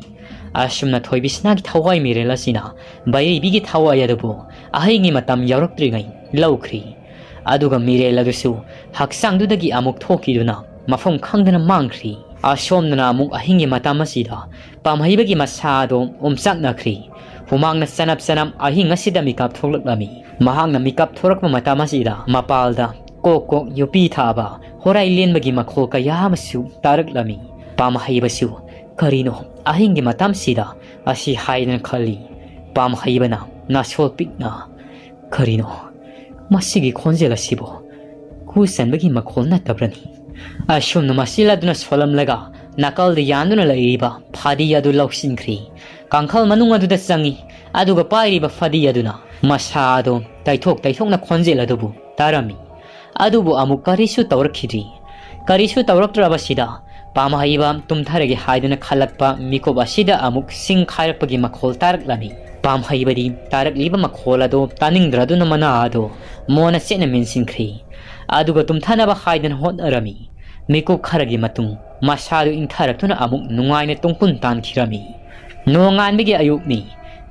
ꯑꯁꯨꯝꯅ ꯊꯣꯏꯕꯤꯁꯅꯥꯒꯤ ꯊꯋꯥꯏ ꯃꯤꯔꯦꯜ ꯑꯁꯤꯅ ꯕꯩꯔꯩꯕꯤꯒꯤ ꯊꯋꯥꯏ ꯑꯗꯨꯕꯨ ꯑꯍꯤꯡꯒꯤ ꯃꯇꯝ ꯌꯧꯔꯛꯇ꯭ꯔꯤꯉꯩ ꯂꯧꯈ꯭ꯔꯤ꯫ ꯑꯗꯨꯒ ꯃꯤꯔꯦꯜ ꯑꯗꯨꯁꯨ ꯍꯛꯆꯥꯡꯗꯨꯗꯒꯤ ꯑꯃꯨꯛ ꯊꯣꯛꯈꯤꯗꯨꯅ ꯃꯐꯝ ꯈꯪꯗꯅ ꯃꯥꯡꯈ꯭ꯔꯤ꯫ ꯑꯁꯣꯝꯗꯅ ꯑꯃꯨꯛ ꯑꯍꯤꯡꯒꯤ ꯃꯇꯝ ꯑꯁꯤꯗ ꯄꯥꯝꯍꯩꯕꯒꯤ ꯃꯁꯥ ꯑꯗꯨ ꯑꯣꯝꯆꯥꯛꯅꯈ꯭ꯔꯤ꯫ ꯍꯨꯃꯥꯡꯅ ꯆꯅꯞ ꯆꯅꯞ ꯑꯍꯤꯡ ꯑꯁꯤꯗ ꯃꯤꯀꯞ ꯊꯣꯛꯂꯛꯂꯝꯃꯤ꯫ ꯃꯍꯥꯛꯅ ꯃꯤꯀꯞ ꯊꯣꯔꯛꯄ ꯃꯇꯝ ꯑꯁꯤꯗ ꯃꯄꯥꯜꯗ ꯀꯣꯛ ꯀꯣꯛ ꯌꯣꯄꯤ ꯊꯥꯕ ꯍꯣꯔꯥꯏ ꯂꯦꯟꯕꯒꯤ ꯃꯈꯣꯜ ꯀꯌꯥ ꯑꯃꯁꯨ ꯇꯥꯔꯛꯂꯝꯃꯤ꯫ ꯄꯥꯝꯍꯩꯕꯁꯨ ꯀꯔꯤꯅꯣ ꯑꯍꯤꯡꯒꯤ ꯃꯇꯝꯁꯤꯗ ꯑꯁꯤ ꯍꯥꯏꯗꯅ ꯈꯜꯂꯤ꯫ ꯄꯥꯝꯍꯩꯕꯅ ꯅꯥꯁꯣꯜ ꯄꯤꯛꯅ, "ꯀꯔꯤꯅꯣ ꯃꯁꯤꯒꯤ ꯈꯣꯟꯖꯦꯜ ꯑꯁꯤꯕꯨ? ꯈꯨ ꯆꯟꯕꯒꯤ ꯃꯈꯣꯜ ꯅꯠꯇꯕ꯭ꯔꯅꯤ?" ꯑꯁꯨꯝꯅ ꯃꯁꯤꯜꯂꯗꯨꯅ ꯁꯣꯜꯂꯝꯂꯒ ꯅꯥꯀꯜꯗ ꯌꯥꯟꯗꯨꯅ ꯂꯩꯔꯤꯕ ꯐꯗꯤ ꯑꯗꯨ ꯂꯧꯁꯤꯟꯈ꯭ꯔꯤ꯫ ꯀꯥꯡꯈꯜ ꯃꯅꯨꯡ ꯑꯗꯨꯗ ꯆꯪꯏ꯫ ꯑꯗꯨꯒ ꯄꯥꯏꯔꯤꯕ ꯐꯗꯤ ꯑꯗꯨꯅ ꯃꯁꯥ ꯑꯗꯨ ꯇꯩꯊꯣꯛ ꯇꯩꯊꯣꯛꯅ ꯈꯣꯟꯖꯦꯜ ꯑꯗꯨꯕꯨ ꯇꯥꯔꯝꯃꯤ꯫ ꯑꯗꯨꯕꯨ ꯑꯃꯨꯛ ꯀꯔꯤꯁꯨ ꯇꯧꯔꯛꯈꯤꯗ꯭ꯔꯤ꯫ ꯀꯔꯤꯁꯨ ꯇꯧꯔꯛꯇ꯭ꯔꯕꯁꯤꯗ ꯄꯥꯝꯍꯩꯕ ꯇꯨꯝꯊꯔꯒꯦ ꯍꯥꯏꯗꯨꯅ ꯈꯜꯂꯛꯄ ꯃꯤꯀꯨꯞ ꯑꯁꯤꯗ ꯑꯃꯨꯛ ꯁꯤꯡ ꯈꯥꯏꯔꯛꯄꯒꯤ ꯃꯈꯣꯜ ꯇꯥꯔꯛꯂꯝꯃꯤ꯫ ꯄꯥꯝꯍꯩꯕꯗꯤ ꯇꯥꯔꯛꯂꯤꯕ ꯃꯈꯣꯜ ꯑꯗꯨ ꯇꯥꯅꯤꯡꯗ꯭ꯔꯗꯨꯅ ꯃꯅꯥ ꯑꯗꯨ ꯃꯣꯟꯅ ꯆꯦꯠꯅ ꯃꯦꯟꯁꯤꯟꯈ꯭ꯔꯤ꯫ ꯑꯗꯨꯒ ꯇꯨꯝꯊꯅꯕ ꯍꯥꯏꯗꯅ ꯍꯣꯠꯅꯔꯝꯃꯤ꯫ ꯃꯤꯀꯨꯞ ꯈꯔꯒꯤ ꯃꯇꯨꯡ ꯃꯁꯥꯗꯨ ꯏꯪꯊꯔꯛꯇꯨꯅ ꯑꯃꯨꯛ ꯅꯨꯡꯉꯥꯏꯅ ꯇꯨꯡꯀꯨꯟ ꯇꯥꯟꯈꯤꯔꯝꯃꯤ꯫ ꯅꯣꯡꯉꯥꯟꯕꯒꯤ ꯑꯌꯨꯛꯅꯤ꯫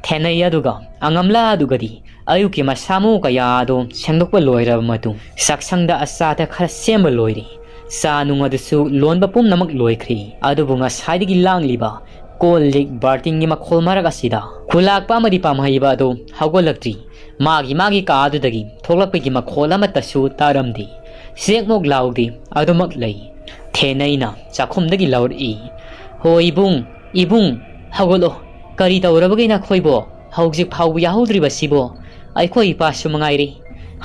ꯊꯦꯅꯩ ꯑꯗꯨꯒ ꯑꯉꯝꯂꯥ ꯑꯗꯨꯒꯗꯤ ꯑꯌꯨꯛꯀꯤ ꯃꯁꯥꯃꯎ ꯀꯌꯥ ꯑꯗꯨ ꯁꯦꯡꯗꯣꯛꯄ ꯂꯣꯏꯔꯕ ꯃꯇꯨꯡ ꯆꯥꯛꯁꯪꯗ ꯑꯆꯥ ꯑꯊꯛ ꯈꯔ ꯁꯦꯝꯕ ꯂꯣꯏꯔꯦ꯫ ꯆꯥ ꯅꯨꯡ ꯑꯗꯨꯁꯨ ꯂꯣꯟꯕ ꯄꯨꯝꯅꯃꯛ ꯂꯣꯏꯈ꯭ꯔꯦ꯫ ꯑꯗꯨꯕꯨ ꯉꯁꯥꯏꯗꯒꯤ ꯂꯥꯡꯂꯤꯕ ꯀꯣꯜ ꯂꯤꯛ ꯕꯥꯔꯇꯤꯟꯒꯤ ꯃꯈꯣꯜ ꯃꯔꯛ ꯑꯁꯤꯗ ꯈꯨꯂꯥꯛꯄ ꯑꯃꯗꯤ ꯄꯥꯝꯍꯩꯕ ꯑꯗꯨ ꯍꯧꯒꯠꯂꯛꯇ꯭ꯔꯤ꯫ ꯃꯥꯒꯤ ꯃꯥꯒꯤ ꯀꯥ ꯑꯗꯨꯗꯒꯤ ꯊꯣꯛꯂꯛꯄꯒꯤ ꯃꯈꯣꯜ ꯑꯃꯠꯇꯁꯨ ꯇꯥꯔꯝꯗꯦ꯫ ꯆꯦꯛꯃꯣꯛ ꯂꯥꯎꯗꯦ꯫ ꯑꯗꯨꯃꯛ ꯂꯩ꯫ ꯊꯦꯅꯩꯅ ꯆꯥꯛꯈꯨꯝꯗꯒꯤ ꯂꯥꯎꯔꯛꯏ, "ꯍꯣ ꯏꯕꯨꯡ, ꯏꯕꯨꯡ, ꯍꯧꯒꯠꯂꯣ꯫ ꯀꯔꯤ ꯇꯧꯔꯕꯒꯦ ꯅꯈꯣꯏꯕꯣ? ꯍꯧꯖꯤꯛ ꯐꯥꯎꯕ ꯌꯥꯍꯧꯗ꯭ꯔꯤꯕꯁꯤꯕꯣ? ꯑꯩꯈꯣꯏ ꯏꯄꯥꯁꯨ ꯃꯉꯥꯏꯔꯦ"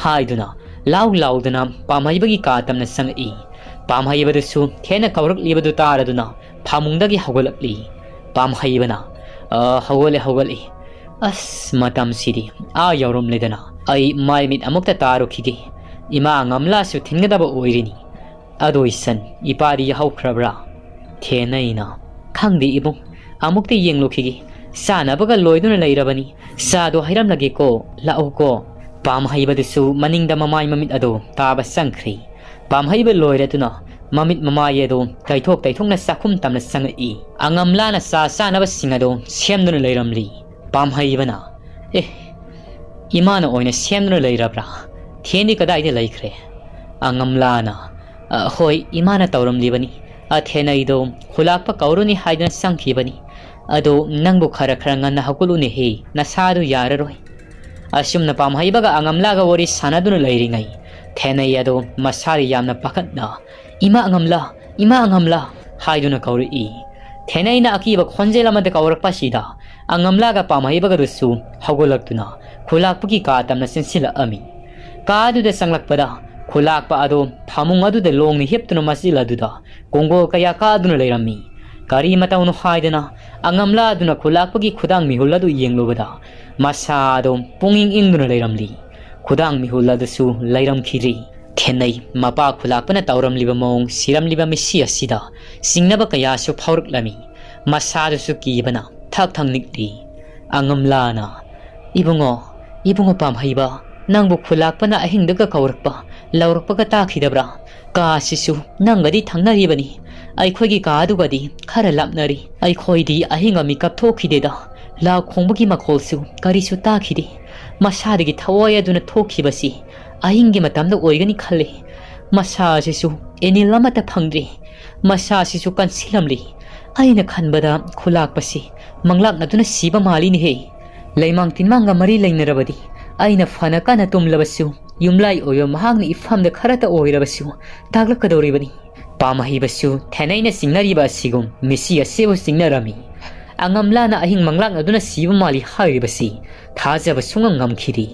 ꯍꯥꯏꯗꯨꯅ ꯂꯥꯎ ꯂꯥꯎꯗꯅ ꯄꯥꯝꯍꯩꯕꯒꯤ ꯀꯥ ꯇꯝꯅ ꯆꯪꯉꯛꯏ꯫ ꯄꯥꯝꯍꯩꯕꯗꯨꯁꯨ ꯊꯦꯅ ꯀꯧꯔꯛꯂꯤꯕꯗꯨ ꯇꯥꯔꯗꯨꯅ ꯐꯃꯨꯡꯗꯒꯤ ꯍꯧꯒꯠꯂꯛꯂꯤ꯫ ꯄꯥꯝꯍꯩꯕꯅ, "ꯑ, ꯍꯧꯒꯠꯂꯦ, ꯍꯧꯒꯠꯂꯦ꯫ ꯑꯁ, ꯃꯇꯝꯁꯤꯗꯤ ꯑꯥ ꯌꯧꯔꯝꯂꯦꯗꯅ꯫ ꯑꯩ ꯃꯥꯏ ꯃꯤꯠ ꯑꯃꯨꯛꯇ ꯇꯥꯔꯨꯈꯤꯒꯦ꯫ ꯏꯃꯥ ꯉꯝꯂꯥꯁꯨ ꯊꯤꯟꯒꯗꯕ ꯑꯣꯏꯔꯤꯅꯤ꯫ ꯑꯗꯣ ꯏꯆꯟ, ꯏꯄꯥꯗꯤ ꯌꯥꯍꯧꯈ꯭ꯔꯕ꯭ꯔꯥ?" ꯊꯦꯅꯩꯅ, "ꯈꯪꯗꯦ ꯏꯕꯨꯡ, ꯑꯃꯨꯛꯇ ꯌꯦꯡꯂꯨꯈꯤꯒꯦ꯫ ꯆꯥꯅꯕꯒ ꯂꯣꯏꯗꯨꯅ ꯂꯩꯔꯕꯅꯤ꯫ ꯆꯥꯗꯣ ꯍꯩꯔꯝꯂꯒꯦꯀꯣ, ꯂꯥꯛꯎꯀꯣ꯫" ꯄꯥꯝꯍꯩꯕꯗꯨꯁꯨ ꯃꯅꯤꯡꯗ ꯃꯃꯥꯏ ꯃꯃꯤꯠ ꯑꯗꯨ ꯇꯥꯕ ꯆꯪꯈ꯭ꯔꯦ꯫ ꯄꯥꯝꯍꯩꯕ ꯂꯣꯏꯔꯗꯨꯅ ꯃꯃꯤꯠ ꯃꯃꯥꯏ ꯑꯗꯨ ꯇꯩꯊꯣꯛ ꯇꯩꯊꯣꯛꯅ ꯆꯥꯛꯈꯨꯝ ꯇꯝꯅ ꯆꯪꯉꯛꯏ꯫ ꯑꯉꯝꯂꯥꯅ ꯆꯥ ꯆꯥꯅꯕꯁꯤꯡ ꯑꯗꯨ ꯁꯦꯝꯗꯨꯅ ꯂꯩꯔꯝꯂꯤ꯫ ꯄꯥꯝꯍꯩꯕꯅ, "ꯑꯦ, ꯏꯃꯥꯅ ꯑꯣꯏꯅ ꯁꯦꯝꯗꯨꯅ ꯂꯩꯔꯕ꯭ꯔꯥ? ꯊꯦꯟꯗꯤ ꯀꯗꯥꯏꯗ ꯂꯩꯈ꯭ꯔꯦ?" ꯑꯉꯝꯂꯥꯅ, "ꯑ, ꯍꯣꯏ, ꯏꯃꯥꯅ ꯇꯧꯔꯝꯂꯤꯕꯅꯤ꯫ ꯑꯊꯦꯅꯩꯗꯣ ꯈꯨꯂꯥꯛꯄ ꯀꯧꯔꯨꯅꯤ ꯍꯥꯏꯗꯨꯅ ꯆꯪꯈꯤꯕꯅꯤ꯫ ꯑꯗꯣ ꯅꯪꯕꯨ ꯈꯔ ꯈꯔ ꯉꯟꯅ ꯍꯧꯒꯠꯂꯨꯅꯦꯍꯦ, ꯅꯁꯥꯗꯨ ꯌꯥꯔꯔꯣꯏ꯫" ꯑꯁꯨꯝꯅ ꯄꯥꯝꯍꯩꯕꯒ ꯑꯉꯝꯂꯥꯒ ꯋꯥꯔꯤ ꯁꯥꯟꯅꯗꯨꯅ ꯂꯩꯔꯤꯉꯩ, ꯊꯦꯅꯩ ꯑꯗꯣ ꯃꯁꯥꯗ ꯌꯥꯝꯅ ꯄꯥꯈꯠꯅ, "ꯏꯃꯥ ꯑꯉꯝꯂꯥ, ꯏꯃꯥ ꯑꯉꯝꯂꯥ" ꯍꯥꯏꯗꯨꯅ ꯀꯧꯔꯛꯏ꯫ ꯊꯦꯅꯩꯅ ꯑꯀꯤꯕ ꯈꯣꯟꯖꯦꯜ ꯑꯃꯗ ꯀꯧꯔꯛꯄ ꯑꯁꯤꯗ ꯑꯉꯝꯂꯥꯒ ꯄꯥꯝꯍꯩꯕꯒꯗꯨꯁꯨ ꯍꯧꯒꯠꯂꯛꯇꯨꯅ ꯈꯨꯂꯥꯛꯄꯒꯤ ꯀꯥ ꯇꯝꯅ ꯆꯦꯟꯁꯤꯜꯂꯛꯑꯝꯃꯤ꯫ ꯀꯥ ꯑꯗꯨꯗ ꯆꯪꯂꯛꯄꯗ ꯈꯨꯂꯥꯛꯄ ꯑꯗꯨ ꯐꯃꯨꯡ ꯑꯗꯨꯗ ꯂꯣꯡꯅ ꯍꯤꯞꯇꯨꯅ ꯃꯆꯤꯜ ꯑꯗꯨꯗ ꯀꯣꯡꯒꯣꯜ ꯀꯌꯥ ꯀꯥꯗꯨꯅ ꯂꯩꯔꯝꯃꯤ꯫ ꯀꯔꯤ ꯃꯇꯧꯅꯣ ꯍꯥꯏꯗꯅ ꯑꯉꯝꯂꯥ ꯑꯗꯨꯅ ꯈꯨꯂꯥꯛꯄꯒꯤ ꯈꯨꯗꯥꯡ ꯃꯤꯍꯨꯜ ꯑꯗꯨ ꯌꯦꯡꯂꯨꯕꯗ ꯃꯁꯥ ꯑꯗꯨ ꯄꯨꯡꯏꯪ ꯏꯪꯗꯨꯅ ꯂꯩꯔꯝꯂꯤ꯫ ꯈꯨꯗꯥꯡ ꯃꯤꯍꯨꯜ ꯑꯗꯨꯁꯨ ꯂꯩꯔꯝꯈꯤꯗ꯭ꯔꯤ꯫ ꯊꯦꯟꯅꯩ ꯃꯄꯥ ꯈꯨꯂꯥꯛꯄꯅ ꯇꯧꯔꯝꯂꯤꯕ ꯃꯑꯣꯡ, ꯁꯤꯔꯝꯂꯤꯕ ꯃꯤꯁꯤ ꯑꯁꯤꯗ ꯆꯤꯡꯅꯕ ꯀꯌꯥꯁꯨ ꯐꯥꯎꯔꯛꯂꯝꯃꯤ꯫ ꯃꯁꯥꯗꯨꯁꯨ ꯀꯤꯕꯅ ꯊꯛ ꯊꯛ ꯅꯤꯛꯂꯤ꯫ ꯑꯉꯝꯂꯥꯅ, "ꯏꯕꯨꯡꯉꯣ, ꯏꯕꯨꯡꯉꯣ ꯄꯥꯝꯍꯩꯕ, ꯅꯪꯕꯨ ꯈꯨꯂꯥꯛꯄꯅ ꯑꯍꯤꯡꯗꯒ ꯀꯧꯔꯛꯄ, ꯂꯧꯔꯛꯄꯒ ꯇꯥꯈꯤꯗꯕ꯭ꯔꯥ? ꯀꯥ ꯑꯁꯤꯁꯨ ꯅꯪꯒꯗꯤ ꯊꯪꯅꯔꯤꯕꯅꯤ, ꯑꯩꯈꯣꯏꯒꯤ ꯀꯥ ꯑꯗꯨꯒꯗꯤ ꯈꯔ ꯂꯥꯞꯅꯔꯤ꯫ ꯑꯩꯈꯣꯏꯗꯤ ꯑꯍꯤꯡ ꯑꯃꯤꯀꯞ ꯊꯣꯛꯈꯤꯗꯦꯗ, ꯂꯥꯎ ꯈꯣꯡꯕꯒꯤ ꯃꯈꯣꯜꯁꯨ ꯀꯔꯤꯁꯨ ꯇꯥꯈꯤꯗꯦ꯫ ꯃꯁꯥꯗꯒꯤ ꯊꯋꯥꯏ ꯑꯗꯨꯅ ꯊꯣꯛꯈꯤꯕꯁꯤ ꯑꯍꯤꯡꯒꯤ ꯃꯇꯝꯗ ꯑꯣꯏꯒꯅꯤ ꯈꯜꯂꯤ꯫ ꯃꯁꯥ ꯑꯁꯤꯁꯨ ꯑꯦꯅꯤꯜ ꯑꯃꯠꯇ ꯐꯪꯗ꯭ꯔꯤ꯫ ꯃꯁꯥ ꯑꯁꯤꯁꯨ ꯀꯟꯁꯤꯜꯂꯝꯂꯤ꯫ ꯑꯩꯅ ꯈꯟꯕꯗ ꯈꯨꯂꯥꯛꯄꯁꯤ ꯃꯪꯂꯥꯛꯅꯗꯨꯅ ꯁꯤꯕ ꯃꯥꯜꯂꯤꯅꯦꯍꯦ꯫ ꯂꯩꯃꯥꯡ ꯇꯤꯟꯃꯥꯡꯒ ꯃꯔꯤ ꯂꯩꯅꯔꯕꯗꯤ ꯑꯩꯅ ꯐꯅ ꯀꯟꯅ ꯇꯨꯝꯂꯕꯁꯨ, ꯌꯨꯝꯂꯥꯏ ꯑꯣꯏꯕ ꯃꯍꯥꯛꯅ ꯏꯐꯝꯗ ꯈꯔꯇ ꯑꯣꯏꯔꯕꯁꯨ ꯇꯥꯛꯂꯛꯀꯗꯧꯔꯤꯕꯅꯤ꯫" ꯄꯥꯝꯍꯩꯕꯁꯨ ꯊꯦꯅꯩꯅ ꯆꯤꯡꯅꯔꯤꯕ ꯑꯁꯤꯒꯨꯝ ꯃꯤꯁꯤ ꯑꯁꯤꯕꯨ ꯆꯤꯡꯅꯔꯝꯃꯤ꯫ ꯑꯉꯝꯂꯥꯅ ꯑꯍꯤꯡ ꯃꯪꯂꯥꯛꯅꯗꯨꯅ ꯁꯤꯕ ꯃꯥꯜꯂꯤ ꯍꯥꯏꯔꯤꯕꯁꯤ ꯊꯥꯖꯕ ꯁꯨꯡꯉꯝ ꯉꯝꯈꯤꯗꯦ꯫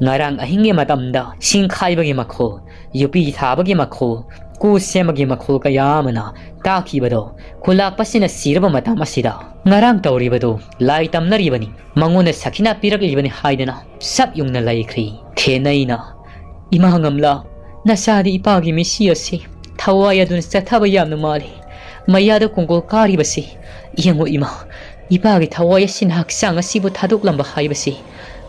ꯉꯔꯥꯡ ꯑꯍꯤꯡꯒꯤ ꯃꯇꯝꯗ ꯁꯤꯡ ꯈꯥꯏꯕꯒꯤ ꯃꯈꯣꯜ, ꯌꯨꯄꯤ ꯊꯥꯕꯒꯤ ꯃꯈꯣꯜ, ꯀꯨ ꯁꯦꯝꯕꯒꯤ ꯃꯈꯣꯜ ꯀꯌꯥ ꯑꯃꯅ ꯇꯥꯈꯤꯕꯗꯣ, ꯈꯨꯂꯥꯛꯄꯁꯤꯅ ꯁꯤꯔꯕ ꯃꯇꯝ ꯑꯁꯤꯗ ꯉꯔꯥꯡ ꯇꯧꯔꯤꯕꯗꯣ ꯂꯥꯏ ꯇꯝꯅꯔꯤꯕꯅꯤ, ꯃꯉꯣꯟꯗ ꯁꯈꯤꯅꯥ ꯄꯤꯔꯛꯂꯤꯕꯅꯤ ꯍꯥꯏꯗꯅ ꯁꯞ ꯌꯨꯡꯅ ꯂꯩꯈ꯭ꯔꯤ꯫ ꯊꯦꯅꯩꯅ, "ꯏꯃꯥ ꯉꯝꯂꯥ, ꯅꯆꯥꯗꯤ ꯏꯄꯥꯒꯤ ꯃꯤꯁꯤ ꯑꯁꯤ ꯊꯋꯥꯏ ꯑꯗꯨꯅ ꯆꯠꯊꯕ ꯌꯥꯝꯅ ꯃꯥꯜꯂꯤ꯫ ꯃꯌꯥꯗ ꯀꯣꯡꯒꯣꯜ ꯀꯥꯔꯤꯕꯁꯤ ꯌꯦꯡꯉꯨ ꯏꯃꯥ, ꯏꯄꯥꯒꯤ ꯊꯋꯥꯏ ꯑꯁꯤꯅ ꯍꯛꯆꯥꯡ ꯑꯁꯤꯕꯨ ꯊꯥꯗꯣꯛꯂꯝꯕ ꯍꯥꯏꯕꯁꯤ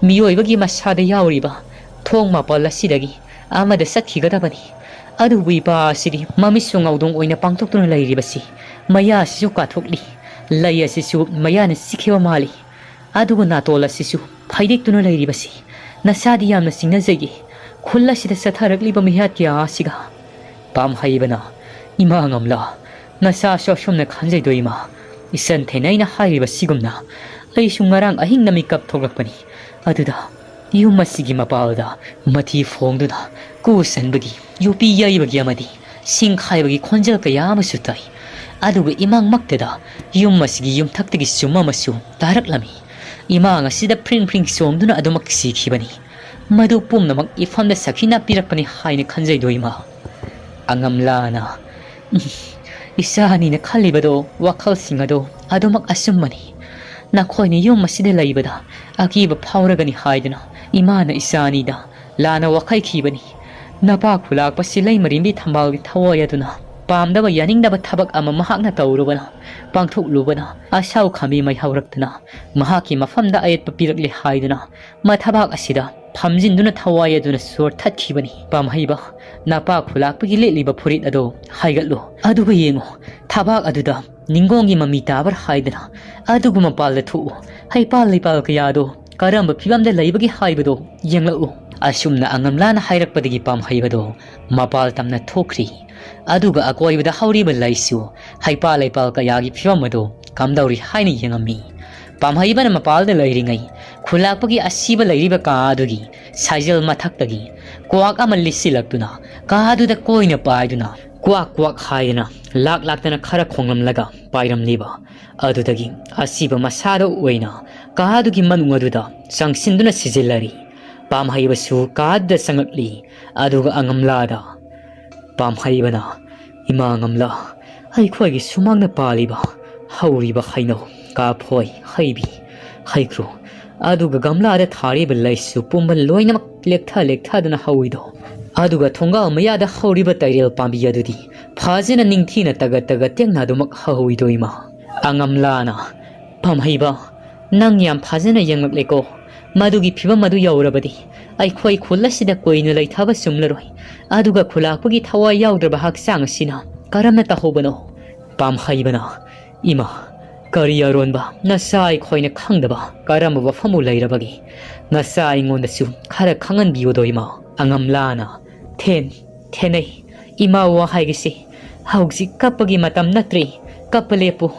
ꯃꯤꯑꯣꯏꯕꯒꯤ ꯃꯁꯥꯗ ꯌꯥꯎꯔꯤꯕ ꯊꯣꯡ ꯃꯥꯄꯜ ꯑꯁꯤꯗꯒꯤ ꯑꯃꯗ ꯆꯠꯈꯤꯒꯗꯕꯅꯤ꯫ ꯑꯗꯨꯕꯨ ꯏꯄꯥ ꯑꯁꯤꯗꯤ ꯃꯃꯤꯠꯁꯨ ꯉꯧꯗꯣꯡ ꯑꯣꯏꯅ ꯄꯥꯡꯊꯣꯛꯇꯨꯅ ꯂꯩꯔꯤꯕꯁꯤ, ꯃꯌꯥ ꯑꯁꯤꯁꯨ ꯀꯥꯊꯣꯛꯂꯤ, ꯂꯩ ꯑꯁꯤꯁꯨ ꯃꯌꯥꯅ ꯁꯤꯈꯤꯕ ꯃꯥꯜꯂꯤ, ꯑꯗꯨꯒ ꯅꯥꯇꯣꯜ ꯑꯁꯤꯁꯨ ꯐꯩꯗꯦꯛꯇꯨꯅ ꯂꯩꯔꯤꯕꯁꯤ꯫ ꯅꯁꯥꯗꯤ ꯌꯥꯝꯅ ꯆꯤꯡꯅꯖꯩꯌꯦ, ꯈꯨꯜ ꯑꯁꯤꯗ ꯆꯠꯊꯔꯛꯂꯤꯕ ꯃꯤꯍꯥꯠ ꯀꯌꯥ ꯑꯁꯤꯒ꯫ ꯄꯥꯝꯍꯩꯕꯅ, "ꯏꯃꯥ ꯉꯝꯂꯥ, ꯅꯁꯥꯁꯨ ꯑꯁꯨꯝꯅ ꯈꯟꯖꯩꯗꯣ ꯏꯃꯥ? ꯏꯆꯟ ꯊꯦꯅꯩꯅ ꯍꯥꯏꯔꯤꯕ ꯁꯤꯒꯨꯝꯅ ꯑꯩꯁꯨ ꯉꯔꯥꯡ ꯑꯍꯤꯡꯗ ꯃꯤꯀꯞ ꯊꯣꯛꯂꯛꯄꯅꯤ꯫ ꯑꯗꯨꯗ ꯌꯨꯝ ꯑꯁꯤꯒꯤ ꯃꯄꯥꯜꯗ ꯃꯊꯤ ꯐꯣꯡꯗꯨꯅ ꯀꯨ ꯁꯟꯕꯒꯤ, ꯌꯣꯄꯤ ꯌꯩꯕꯒꯤ ꯑꯃꯗꯤ ꯁꯤꯡ ꯈꯥꯏꯕꯒꯤ ꯈꯣꯟꯖꯦꯜ ꯀꯌꯥ ꯑꯃꯁꯨ ꯇꯥꯏ꯫ ꯑꯗꯨꯒ ꯏꯃꯥꯡꯃꯛꯇꯗ ꯌꯨꯝ ꯑꯁꯤꯒꯤ ꯌꯨꯝꯊꯛꯇꯒꯤ ꯁꯨꯝ ꯑꯃꯁꯨ ꯇꯥꯔꯛꯂꯝꯃꯤ꯫ ꯏꯃꯥꯡ ꯑꯁꯤꯗ ꯐ꯭ꯔꯤꯡ ꯐ꯭ꯔꯤꯡ ꯆꯣꯡꯗꯨꯅ ꯑꯗꯨꯃꯛ ꯁꯤꯈꯤꯕꯅꯤ꯫ ꯃꯗꯨ ꯄꯨꯝꯅꯃꯛ ꯏꯐꯝꯗ ꯁꯈꯤꯅ ꯄꯤꯔꯛꯄꯅꯤ ꯍꯥꯏꯅ ꯈꯟꯖꯩꯗꯣ ꯏꯃꯥ?" ꯑꯉꯝꯂꯥꯅ, "ꯎꯝ, ꯏꯆꯥ ꯑꯅꯤꯅ ꯈꯜꯂꯤꯕꯗꯣ, ꯋꯥꯈꯜꯁꯤꯡ ꯑꯗꯣ ꯑꯗꯨꯃꯛ ꯑꯆꯨꯝꯕꯅꯤ꯫ ꯅꯈꯣꯏꯅ ꯌꯨꯝ ꯑꯁꯤꯗ ꯂꯩꯕꯗ ꯑꯀꯤꯕ ꯐꯥꯎꯔꯒꯅꯤ ꯍꯥꯏꯗꯨꯅ ꯏꯃꯥꯅ ꯏꯆꯥ ꯑꯅꯤꯗ ꯂꯥꯟꯅ ꯋꯥꯈꯩꯈꯤꯕꯅꯤ꯫ ꯅꯄꯥ ꯈꯨꯂꯥꯛꯄꯁꯤ ꯂꯩꯃꯔꯦꯝꯕꯤ ꯊꯝꯕꯥꯜꯒꯤ ꯊꯋꯥꯏ ꯑꯗꯨꯅ ꯄꯥꯝꯗꯕ ꯌꯥꯅꯤꯡꯗꯕ ꯊꯕꯛ ꯑꯃ ꯃꯍꯥꯛꯅ ꯇꯧꯔꯨꯕꯅ, ꯄꯥꯡꯊꯣꯛꯂꯨꯕꯅ ꯑꯁꯥꯎ ꯈꯥꯝꯕꯤ ꯃꯩ ꯍꯧꯔꯛꯇꯨꯅ ꯃꯍꯥꯛꯀꯤ ꯃꯐꯝꯗ ꯑꯌꯦꯠꯄ ꯄꯤꯔꯛꯂꯦ ꯍꯥꯏꯗꯨꯅ ꯃꯊꯕꯥꯛ ꯑꯁꯤꯗ ꯐꯝꯖꯤꯟꯗꯨꯅ ꯊꯋꯥꯏ ꯑꯗꯨꯅ ꯁꯣꯔ ꯊꯠꯈꯤꯕꯅꯤ꯫ ꯄꯥꯝꯍꯩꯕ, ꯅꯄꯥ ꯈꯨꯂꯥꯛꯄꯒꯤ ꯂꯤꯠꯂꯤꯕ ꯐꯨꯔꯤꯠ ꯑꯗꯣ ꯍꯥꯏꯒꯠꯂꯨ, ꯑꯗꯨꯒ ꯌꯦꯡꯉꯨ, ꯊꯕꯥꯛ ꯑꯗꯨꯗ ꯅꯤꯡꯒꯣꯡꯒꯤ ꯃꯃꯤ ꯇꯥꯕ꯭ꯔꯥ ꯍꯥꯏꯗꯅ, ꯑꯗꯨꯒ ꯃꯄꯥꯜꯗ ꯊꯣꯛꯎ, ꯍꯩꯄꯥꯜ ꯂꯩꯄꯥꯜ ꯀꯌꯥꯗꯣ ꯀꯔꯝꯕ ꯐꯤꯕꯝꯗ ꯂꯩꯕꯒꯦ ꯍꯥꯏꯕꯗꯣ ꯌꯦꯡꯂꯛꯎ꯫" ꯑꯁꯨꯝꯅ ꯑꯉꯝꯂꯥꯅ ꯍꯥꯏꯔꯛꯄꯗꯒꯤ ꯄꯥꯝꯍꯩꯕꯗꯣ ꯃꯄꯥꯜ ꯇꯝꯅ ꯊꯣꯛꯈ꯭ꯔꯤ꯫ ꯑꯗꯨꯒ ꯑꯀꯣꯏꯕꯗ ꯍꯧꯔꯤꯕ ꯂꯩꯁꯨ, ꯍꯩꯄꯥꯜ ꯂꯩꯄꯥꯜ ꯀꯌꯥꯒꯤ ꯐꯤꯕꯝ ꯑꯗꯨ ꯀꯝꯗꯧꯔꯤ ꯍꯥꯏꯅ ꯌꯦꯡꯉꯝꯃꯤ꯫ ꯄꯥꯝꯍꯩꯕꯅ ꯃꯄꯥꯜꯗ ꯂꯩꯔꯤꯉꯩ ꯈꯨꯂꯥꯛꯄꯒꯤ ꯑꯁꯤꯕ ꯂꯩꯔꯤꯕ ꯀꯥ ꯑꯗꯨꯒꯤ ꯁꯥꯏꯖꯜ ꯃꯊꯛꯇꯒꯤ ꯀ꯭ꯋꯥꯛ ꯑꯃ ꯂꯤꯠꯁꯤꯜꯂꯛꯇꯨꯅ ꯀꯥ ꯑꯗꯨꯗ ꯀꯣꯏꯅ ꯄꯥꯏꯗꯨꯅ ꯀ꯭ꯋꯥꯛ ꯀ꯭ꯋꯥꯛ ꯍꯥꯏꯗꯅ ꯂꯥꯛ ꯂꯥꯛꯇꯅ ꯈꯔ ꯈꯣꯡꯂꯝꯂꯒ ꯄꯥꯏꯔꯝꯂꯤꯕ ꯑꯗꯨꯗꯒꯤ ꯑꯁꯤꯕ ꯃꯁꯥꯗ ꯑꯣꯏꯅ ꯀꯥ ꯑꯗꯨꯒꯤ ꯃꯅꯨꯡ ꯑꯗꯨꯗ ꯆꯪꯁꯤꯟꯗꯨꯅ ꯁꯤꯖꯤꯜꯂꯔꯤ꯫ ꯄꯥꯝꯍꯩꯕꯁꯨ ꯀꯥ ꯑꯗꯨꯗ ꯆꯪꯂꯛꯂꯤ꯫ ꯑꯗꯨꯒ ꯑꯉꯝꯂꯥꯗ, ꯄꯥꯝꯍꯩꯕꯅ, "ꯏꯃꯥ ꯉꯝꯂꯥ, ꯑꯩꯈꯣꯏꯒꯤ ꯁꯨꯃꯥꯡꯗ ꯄꯥꯜꯂꯤꯕ ꯍꯧꯔꯤꯕ ꯍꯩꯅꯧ, ꯀꯥꯐꯣꯏ, ꯍꯩꯕꯤ, ꯍꯩꯀ꯭ꯔꯨ, ꯑꯗꯨꯒ ꯒꯝꯂꯥꯗ ꯊꯥꯔꯤꯕ ꯂꯩꯁꯨ ꯄꯨꯝꯕ ꯂꯣꯏꯅꯃꯛ ꯂꯦꯛꯊ ꯂꯦꯛꯊꯗꯨꯅ ꯍꯧꯏꯗꯣ꯫ ꯑꯗꯨꯒ ꯊꯣꯡꯒꯥꯜ ꯃꯌꯥꯗ ꯍꯧꯔꯤꯕ ꯇꯩꯔꯦꯜ ꯄꯥꯝꯕꯤ ꯑꯗꯨꯗꯤ ꯐꯖꯅ ꯅꯤꯡꯊꯤꯅ ꯇꯒꯠ ꯇꯒꯠ ꯇꯦꯛꯅ ꯑꯗꯨꯃꯛ ꯍꯧꯏꯗꯣ ꯏꯃꯥ꯫" ꯑꯉꯝꯂꯥꯅ, "ꯄꯥꯝꯍꯩꯕ, ꯅꯪ ꯌꯥꯝ ꯐꯖꯅ ꯌꯦꯡꯂꯛꯂꯦꯀꯣ꯫ ꯃꯗꯨꯒꯤ ꯐꯤꯕꯝ ꯑꯗꯨ ꯌꯧꯔꯕꯗꯤ ꯑꯩꯈꯣꯏ ꯈꯨꯜ ꯑꯁꯤꯗ ꯀꯨꯏꯅ ꯂꯩꯊꯕ ꯆꯨꯝꯂꯔꯣꯏ꯫ ꯑꯗꯨꯒ ꯈꯨꯂꯥꯛꯄꯒꯤ ꯊꯋꯥꯏ ꯌꯥꯎꯗ꯭ꯔꯕ ꯍꯛꯆꯥꯡ ꯑꯁꯤꯅ ꯀꯔꯝꯅ ꯇꯧꯍꯧꯕꯅꯣ? ꯄꯥꯝꯍꯩꯕꯅ, ꯏꯃꯥ, ꯀꯔꯤ ꯑꯔꯣꯟꯕ ꯅꯆꯥ ꯑꯩꯈꯣꯏꯅ ꯈꯪꯗꯕ ꯀꯔꯝꯕ ꯋꯥꯐꯝꯕꯨ ꯂꯩꯔꯕꯒꯦ? ꯅꯆꯥ ꯑꯩꯉꯣꯟꯗꯁꯨ ꯈꯔ ꯈꯪꯍꯟꯕꯤꯌꯨꯗꯣ ꯏꯃꯥ꯫ ꯑꯉꯝꯂꯥꯅ, ꯊꯦꯟ, ꯊꯦꯟꯅꯩ꯫ ꯏꯃꯥ ꯋꯥ ꯍꯥꯏꯒꯁꯤ ꯍꯧꯖꯤꯛ ꯀꯞꯄꯒꯤ ꯃꯇꯝ ꯅꯠꯇ꯭ꯔꯦ꯫ ꯀꯞꯄ ꯂꯦꯞꯄꯨ꯫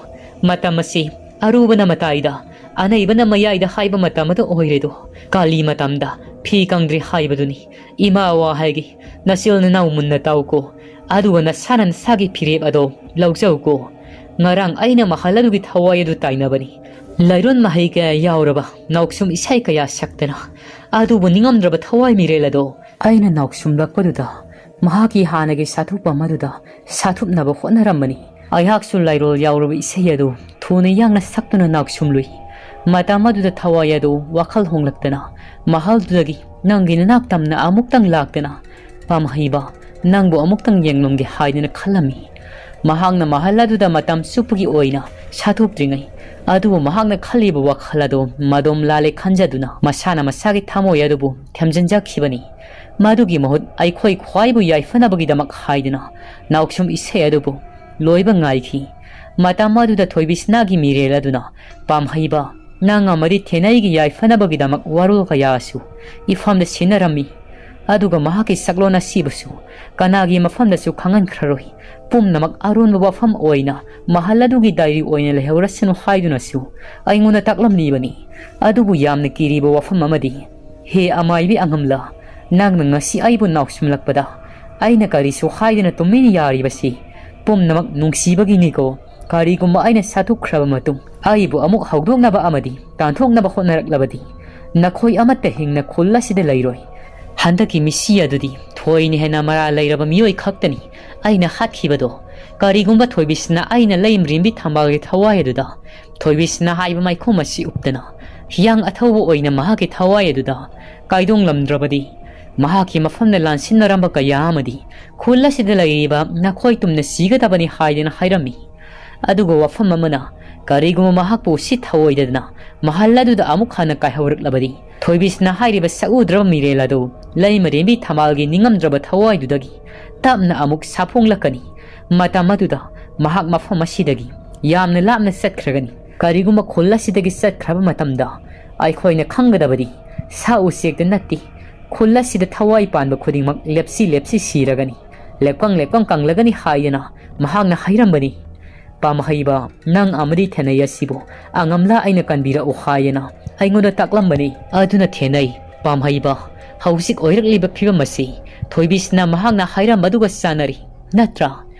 ꯃꯇꯝ ꯑꯁꯤ ꯑꯔꯨꯕꯅ ꯃꯇꯥꯏꯗ, ꯑꯅꯩꯕꯅ ꯃꯌꯥꯏꯗ ꯍꯥꯏꯕ ꯃꯇꯝ ꯑꯗꯨ ꯑꯣꯏꯔꯦꯗꯣ꯫ ꯀꯥꯂꯤ ꯃꯇꯝꯗ ꯐꯤ ꯀꯪꯗ꯭ꯔꯤ ꯍꯥꯏꯕꯗꯨꯅꯤ꯫ ꯏꯃꯥ ꯋꯥ ꯍꯥꯏꯒꯦ, ꯅꯆꯤꯜ ꯅꯅꯥꯎ ꯃꯨꯟꯅ ꯇꯥꯎꯀꯣ, ꯑꯗꯨꯒ ꯅꯁꯥꯅ ꯅꯁꯥꯒꯤ ꯐꯤꯔꯦꯞ ꯑꯗꯣ ꯂꯧꯖꯧꯀꯣ꯫ ꯉꯔꯥꯡ ꯑꯩꯅ ꯃꯍꯜ ꯑꯗꯨꯒꯤ ꯊꯋꯥꯏ ꯑꯗꯨ ꯇꯥꯏꯅꯕꯅꯤ꯫ ꯂꯩꯔꯣꯟ ꯃꯍꯩ ꯀꯌꯥ ꯌꯥꯎꯔꯕ ꯅꯥꯎꯁꯨꯝ ꯏꯁꯩ ꯀꯌꯥ ꯁꯛꯇꯅ, ꯑꯗꯨꯕꯨ ꯅꯤꯡꯉꯝꯗ꯭ꯔꯕ ꯊꯋꯥꯏ ꯃꯤꯔꯦꯜ ꯑꯗꯣ ꯑꯩꯅ ꯅꯥꯎꯁꯨꯝꯂꯛꯄꯗꯨꯗ ꯃꯍꯥꯛꯀꯤ ꯍꯥꯟꯅꯒꯤ ꯁꯥꯊꯨꯞꯄ ꯑꯃꯗꯨꯗ ꯁꯥꯊꯨꯞꯅꯕ ꯍꯣꯠꯅꯔꯝꯕꯅꯤ꯫ ꯑꯩꯍꯥꯛꯁꯨ ꯂꯥꯏꯔꯣꯜ ꯌꯥꯎꯔꯕ ꯏꯁꯩ ꯑꯗꯨ ꯊꯨꯅ ꯌꯥꯡꯅ ꯁꯛꯇꯨꯅ ꯅꯥꯎꯁꯨꯝꯂꯨꯏ꯫ ꯃꯇꯝ ꯑꯗꯨꯗ ꯊꯋꯥꯏ ꯑꯗꯨ ꯋꯥꯈꯜ ꯍꯣꯡꯂꯛꯇꯅ ꯃꯍꯜꯗꯨꯗꯒꯤ ꯅꯪꯒꯤ ꯅꯅꯥꯛ ꯇꯝꯅ ꯑꯃꯨꯛꯇꯪ ꯂꯥꯛꯇꯅ, "ꯄꯥꯝꯍꯩꯕ, ꯅꯪꯕꯨ ꯑꯃꯨꯛꯇꯪ ꯌꯦꯡꯂꯝꯒꯦ" ꯍꯥꯏꯗꯨꯅ ꯈꯜꯂꯝꯃꯤ꯫ ꯃꯍꯥꯛꯅ ꯃꯍꯜ ꯑꯗꯨꯗ ꯃꯇꯝ ꯆꯨꯞꯄꯒꯤ ꯑꯣꯏꯅ ꯁꯥꯊꯣꯛꯇ꯭ꯔꯤꯉꯩ ꯑꯗꯨꯕꯨ ꯃꯍꯥꯛꯅ ꯈꯜꯂꯤꯕ ꯋꯥꯈꯜ ꯑꯗꯨ ꯃꯗꯣꯝ ꯂꯥꯜꯂꯦ ꯈꯟꯖꯗꯨꯅ ꯃꯁꯥꯅ ꯃꯁꯥꯒꯤ ꯊꯃꯣꯏ ꯑꯗꯨꯕꯨ ꯊꯦꯝꯖꯤꯟꯖꯈꯤꯕꯅꯤ꯫ ꯃꯗꯨꯒꯤ ꯃꯍꯨꯠ ꯑꯩꯈꯣꯏ ꯈ꯭ꯋꯥꯏꯕꯨ ꯌꯥꯏꯐꯅꯕꯒꯤꯗꯃꯛ ꯍꯥꯏꯗꯨꯅ ꯅꯥꯎꯁꯨꯝ ꯏꯁꯩ ꯑꯗꯨꯕꯨ ꯂꯣꯏꯕ ꯉꯥꯏꯈꯤ꯫ ꯃꯇꯝ ꯑꯗꯨꯗ ꯊꯣꯏꯕꯤꯁꯅꯥꯒꯤ ꯃꯤꯔꯦꯜ ꯑꯗꯨꯅ, "ꯄꯥꯝꯍꯩꯕ, ꯅꯪ ꯑꯃꯗꯤ ꯊꯦꯅꯩꯒꯤ ꯌꯥꯏꯐꯅꯕꯒꯤꯗꯃꯛ ꯋꯥꯔꯣꯜ ꯀꯌꯥꯁꯨ ꯏꯐꯝꯗ ꯁꯤꯟꯅꯔꯝꯃꯤ꯫ ꯑꯗꯨꯒ ꯃꯍꯥꯛꯀꯤ ꯁꯛꯂꯣꯟ ꯑꯁꯤꯕꯨꯁꯨ ꯀꯅꯥꯒꯤ ꯃꯐꯝꯗꯁꯨ ꯈꯪꯍꯟꯈ꯭ꯔꯔꯣꯏ꯫ ꯄꯨꯝꯅꯃꯛ ꯑꯔꯣꯟꯕ ꯋꯥꯐꯝ ꯑꯣꯏꯅ ꯃꯍꯜ ꯑꯗꯨꯒꯤ ꯗꯥꯏꯔꯤ ꯑꯣꯏꯅ ꯂꯩꯍꯧꯔꯁꯅꯨ" ꯍꯥꯏꯗꯨꯅꯁꯨ ꯑꯩꯉꯣꯟꯗ ꯇꯥꯛꯂꯝꯂꯤꯕꯅꯤ꯫ ꯑꯗꯨꯕꯨ ꯌꯥꯝꯅ ꯀꯤꯔꯤꯕ ꯋꯥꯐꯝ ꯑꯃꯗꯤ, ꯍꯦ ꯑꯃꯥꯏꯕꯤ ꯑꯉꯝꯂꯥ, ꯅꯪꯅ ꯉꯁꯤ ꯑꯩꯕꯨ ꯅꯥꯎꯁꯨꯝꯂꯛꯄꯗ ꯑꯩꯅ ꯀꯔꯤꯁꯨ ꯍꯥꯏꯗꯅ ꯇꯨꯃꯤꯟ ꯌꯥꯔꯤꯕꯁꯤ ꯄꯨꯝꯅꯃꯛ ꯅꯨꯡꯁꯤꯕꯒꯤꯅꯤꯀꯣ꯫ ꯀꯔꯤꯒꯨꯝꯕ ꯑꯩꯅ ꯁꯥꯊꯨꯛꯈ꯭ꯔꯕ ꯃꯇꯨꯡ ꯑꯩꯕꯨ ꯑꯃꯨꯛ ꯍꯧꯗꯣꯛꯅꯕ ꯑꯃꯗꯤ ꯇꯥꯟꯊꯣꯛꯅꯕ ꯍꯣꯠꯅꯔꯛꯂꯕꯗꯤ ꯅꯈꯣꯏ ꯑꯃꯠꯇ ꯍꯤꯡꯅ ꯈꯨꯜ ꯑꯁꯤꯗ ꯂꯩꯔꯣꯏ꯫ ꯍꯟꯗꯛꯀꯤ ꯃꯤꯁꯤ ꯑꯗꯨꯗꯤ ꯊꯣꯏꯅ ꯍꯦꯟꯅ ꯃꯔꯥꯜ ꯂꯩꯔꯕ ꯃꯤꯑꯣꯏ ꯈꯛꯇꯅꯤ ꯑꯩꯅ ꯍꯥꯠꯈꯤꯕꯗꯣ꯫ ꯀꯔꯤꯒꯨꯝꯕ ꯊꯣꯏꯕꯤꯁꯤꯅ ꯑꯩꯅ ꯂꯩꯔꯤꯕꯤ ꯊꯝꯕꯥꯜꯒꯤ ꯊꯋꯥꯏ ꯑꯗꯨꯗ ꯊꯣꯏꯕꯤꯁꯤꯅ ꯍꯥꯏꯕ ꯃꯥꯏꯈꯨꯝ ꯑꯁꯤ ꯎꯞꯇꯅ ꯍꯤꯌꯥꯡ ꯑꯊꯧꯕ ꯑꯣꯏꯅ ꯃꯍꯥꯛꯀꯤ ꯊꯋꯥꯏ ꯑꯗꯨꯗ ꯀꯥꯏꯗꯣꯡꯂꯝꯗ꯭ꯔꯕꯗꯤ ꯃꯍꯥꯛꯀꯤ ꯃꯐꯝꯗ ꯂꯥꯟꯁꯤꯟꯅꯔꯝꯕ ꯀꯌꯥ ꯑꯃꯗꯤ ꯈꯨꯜ ꯑꯁꯤꯗ ꯂꯩꯔꯤꯕ ꯅꯈꯣꯏ ꯇꯨꯝꯅ ꯁꯤꯒꯗꯕꯅꯤ ꯍꯥꯏꯗꯅ ꯍꯥꯏꯔꯝꯃꯤ꯫ ꯑꯗꯨꯒ ꯋꯥꯐꯝ ꯑꯃꯅ ꯀꯔꯤꯒꯨꯝꯕ ꯃꯍꯥꯛꯄꯨ ꯎꯁꯤꯠ ꯊꯑꯣꯏꯗꯗꯅ ꯃꯍꯜ ꯑꯗꯨꯗ ꯑꯃꯨꯛ ꯍꯟꯅ ꯀꯥꯏꯍꯧꯔꯛꯂꯕꯗꯤ, ꯊꯣꯏꯕꯤꯁꯅ ꯍꯥꯏꯔꯤꯕ ꯁꯛꯎꯗ꯭ꯔꯕ ꯃꯤꯔꯦꯜ ꯑꯗꯨ ꯂꯩꯃꯔꯦꯝꯕꯤ ꯊꯝꯕꯥꯜꯒꯤ ꯅꯤꯡꯉꯝꯗ꯭ꯔꯕ ꯊꯋꯥꯏꯗꯨꯗꯒꯤ ꯇꯞꯅ ꯑꯃꯨꯛ ꯁꯥꯐꯣꯡꯂꯛꯀꯅꯤ꯫ ꯃꯇꯝ ꯑꯗꯨꯗ ꯃꯍꯥꯛ ꯃꯐꯝ ꯑꯁꯤꯗꯒꯤ ꯌꯥꯝꯅ ꯂꯥꯞꯅ ꯆꯠꯈ꯭ꯔꯒꯅꯤ꯫ ꯀꯔꯤꯒꯨꯝꯕ ꯈꯨꯜ ꯑꯁꯤꯗꯒꯤ ꯆꯠꯈ꯭ꯔꯕ ꯃꯇꯝꯗ ꯑꯩꯈꯣꯏꯅ ꯈꯪꯒꯗꯕꯗꯤ, ꯁꯥ ꯎꯆꯦꯛꯇ ꯅꯠꯇꯦ, ꯈꯨꯜ ꯑꯁꯤꯗ ꯊꯋꯥꯏ ꯄꯥꯟꯕ ꯈꯨꯗꯤꯡꯃꯛ ꯂꯦꯞꯁꯤ ꯂꯦꯞꯁꯤ ꯁꯤꯔꯒꯅꯤ, ꯂꯦꯞꯀꯪ ꯂꯦꯞꯀꯪ ꯀꯪꯂꯒꯅꯤ ꯍꯥꯏꯗꯅ ꯃꯍꯥꯛꯅ ꯍꯥꯏꯔꯝꯕꯅꯤ꯫ ꯄꯥꯝꯍꯩꯕ, ꯅꯪ ꯑꯃꯗꯤ ꯊꯦꯅꯩ ꯑꯁꯤꯕꯨ ꯑꯉꯝꯂꯥ ꯑꯩꯅ ꯀꯟꯕꯤꯔꯛꯎ ꯍꯥꯏꯌꯦꯅ ꯑꯩꯉꯣꯟꯗ ꯇꯥꯛꯂꯝꯕꯅꯤ꯫ ꯑꯗꯨꯅ ꯊꯦꯅꯩ, ꯄꯥꯝꯍꯩꯕ, ꯍꯧꯖꯤꯛ ꯑꯣꯏꯔꯛꯂꯤꯕ ꯐꯤꯕꯝ ꯑꯁꯤ ꯊꯣꯏꯕꯤꯁꯅ ꯃꯍꯥꯛꯅ ꯍꯥꯏꯔꯝꯕꯗꯨꯒ ꯆꯥꯟꯅꯔꯤ, ꯅꯠꯇ꯭ꯔꯥ?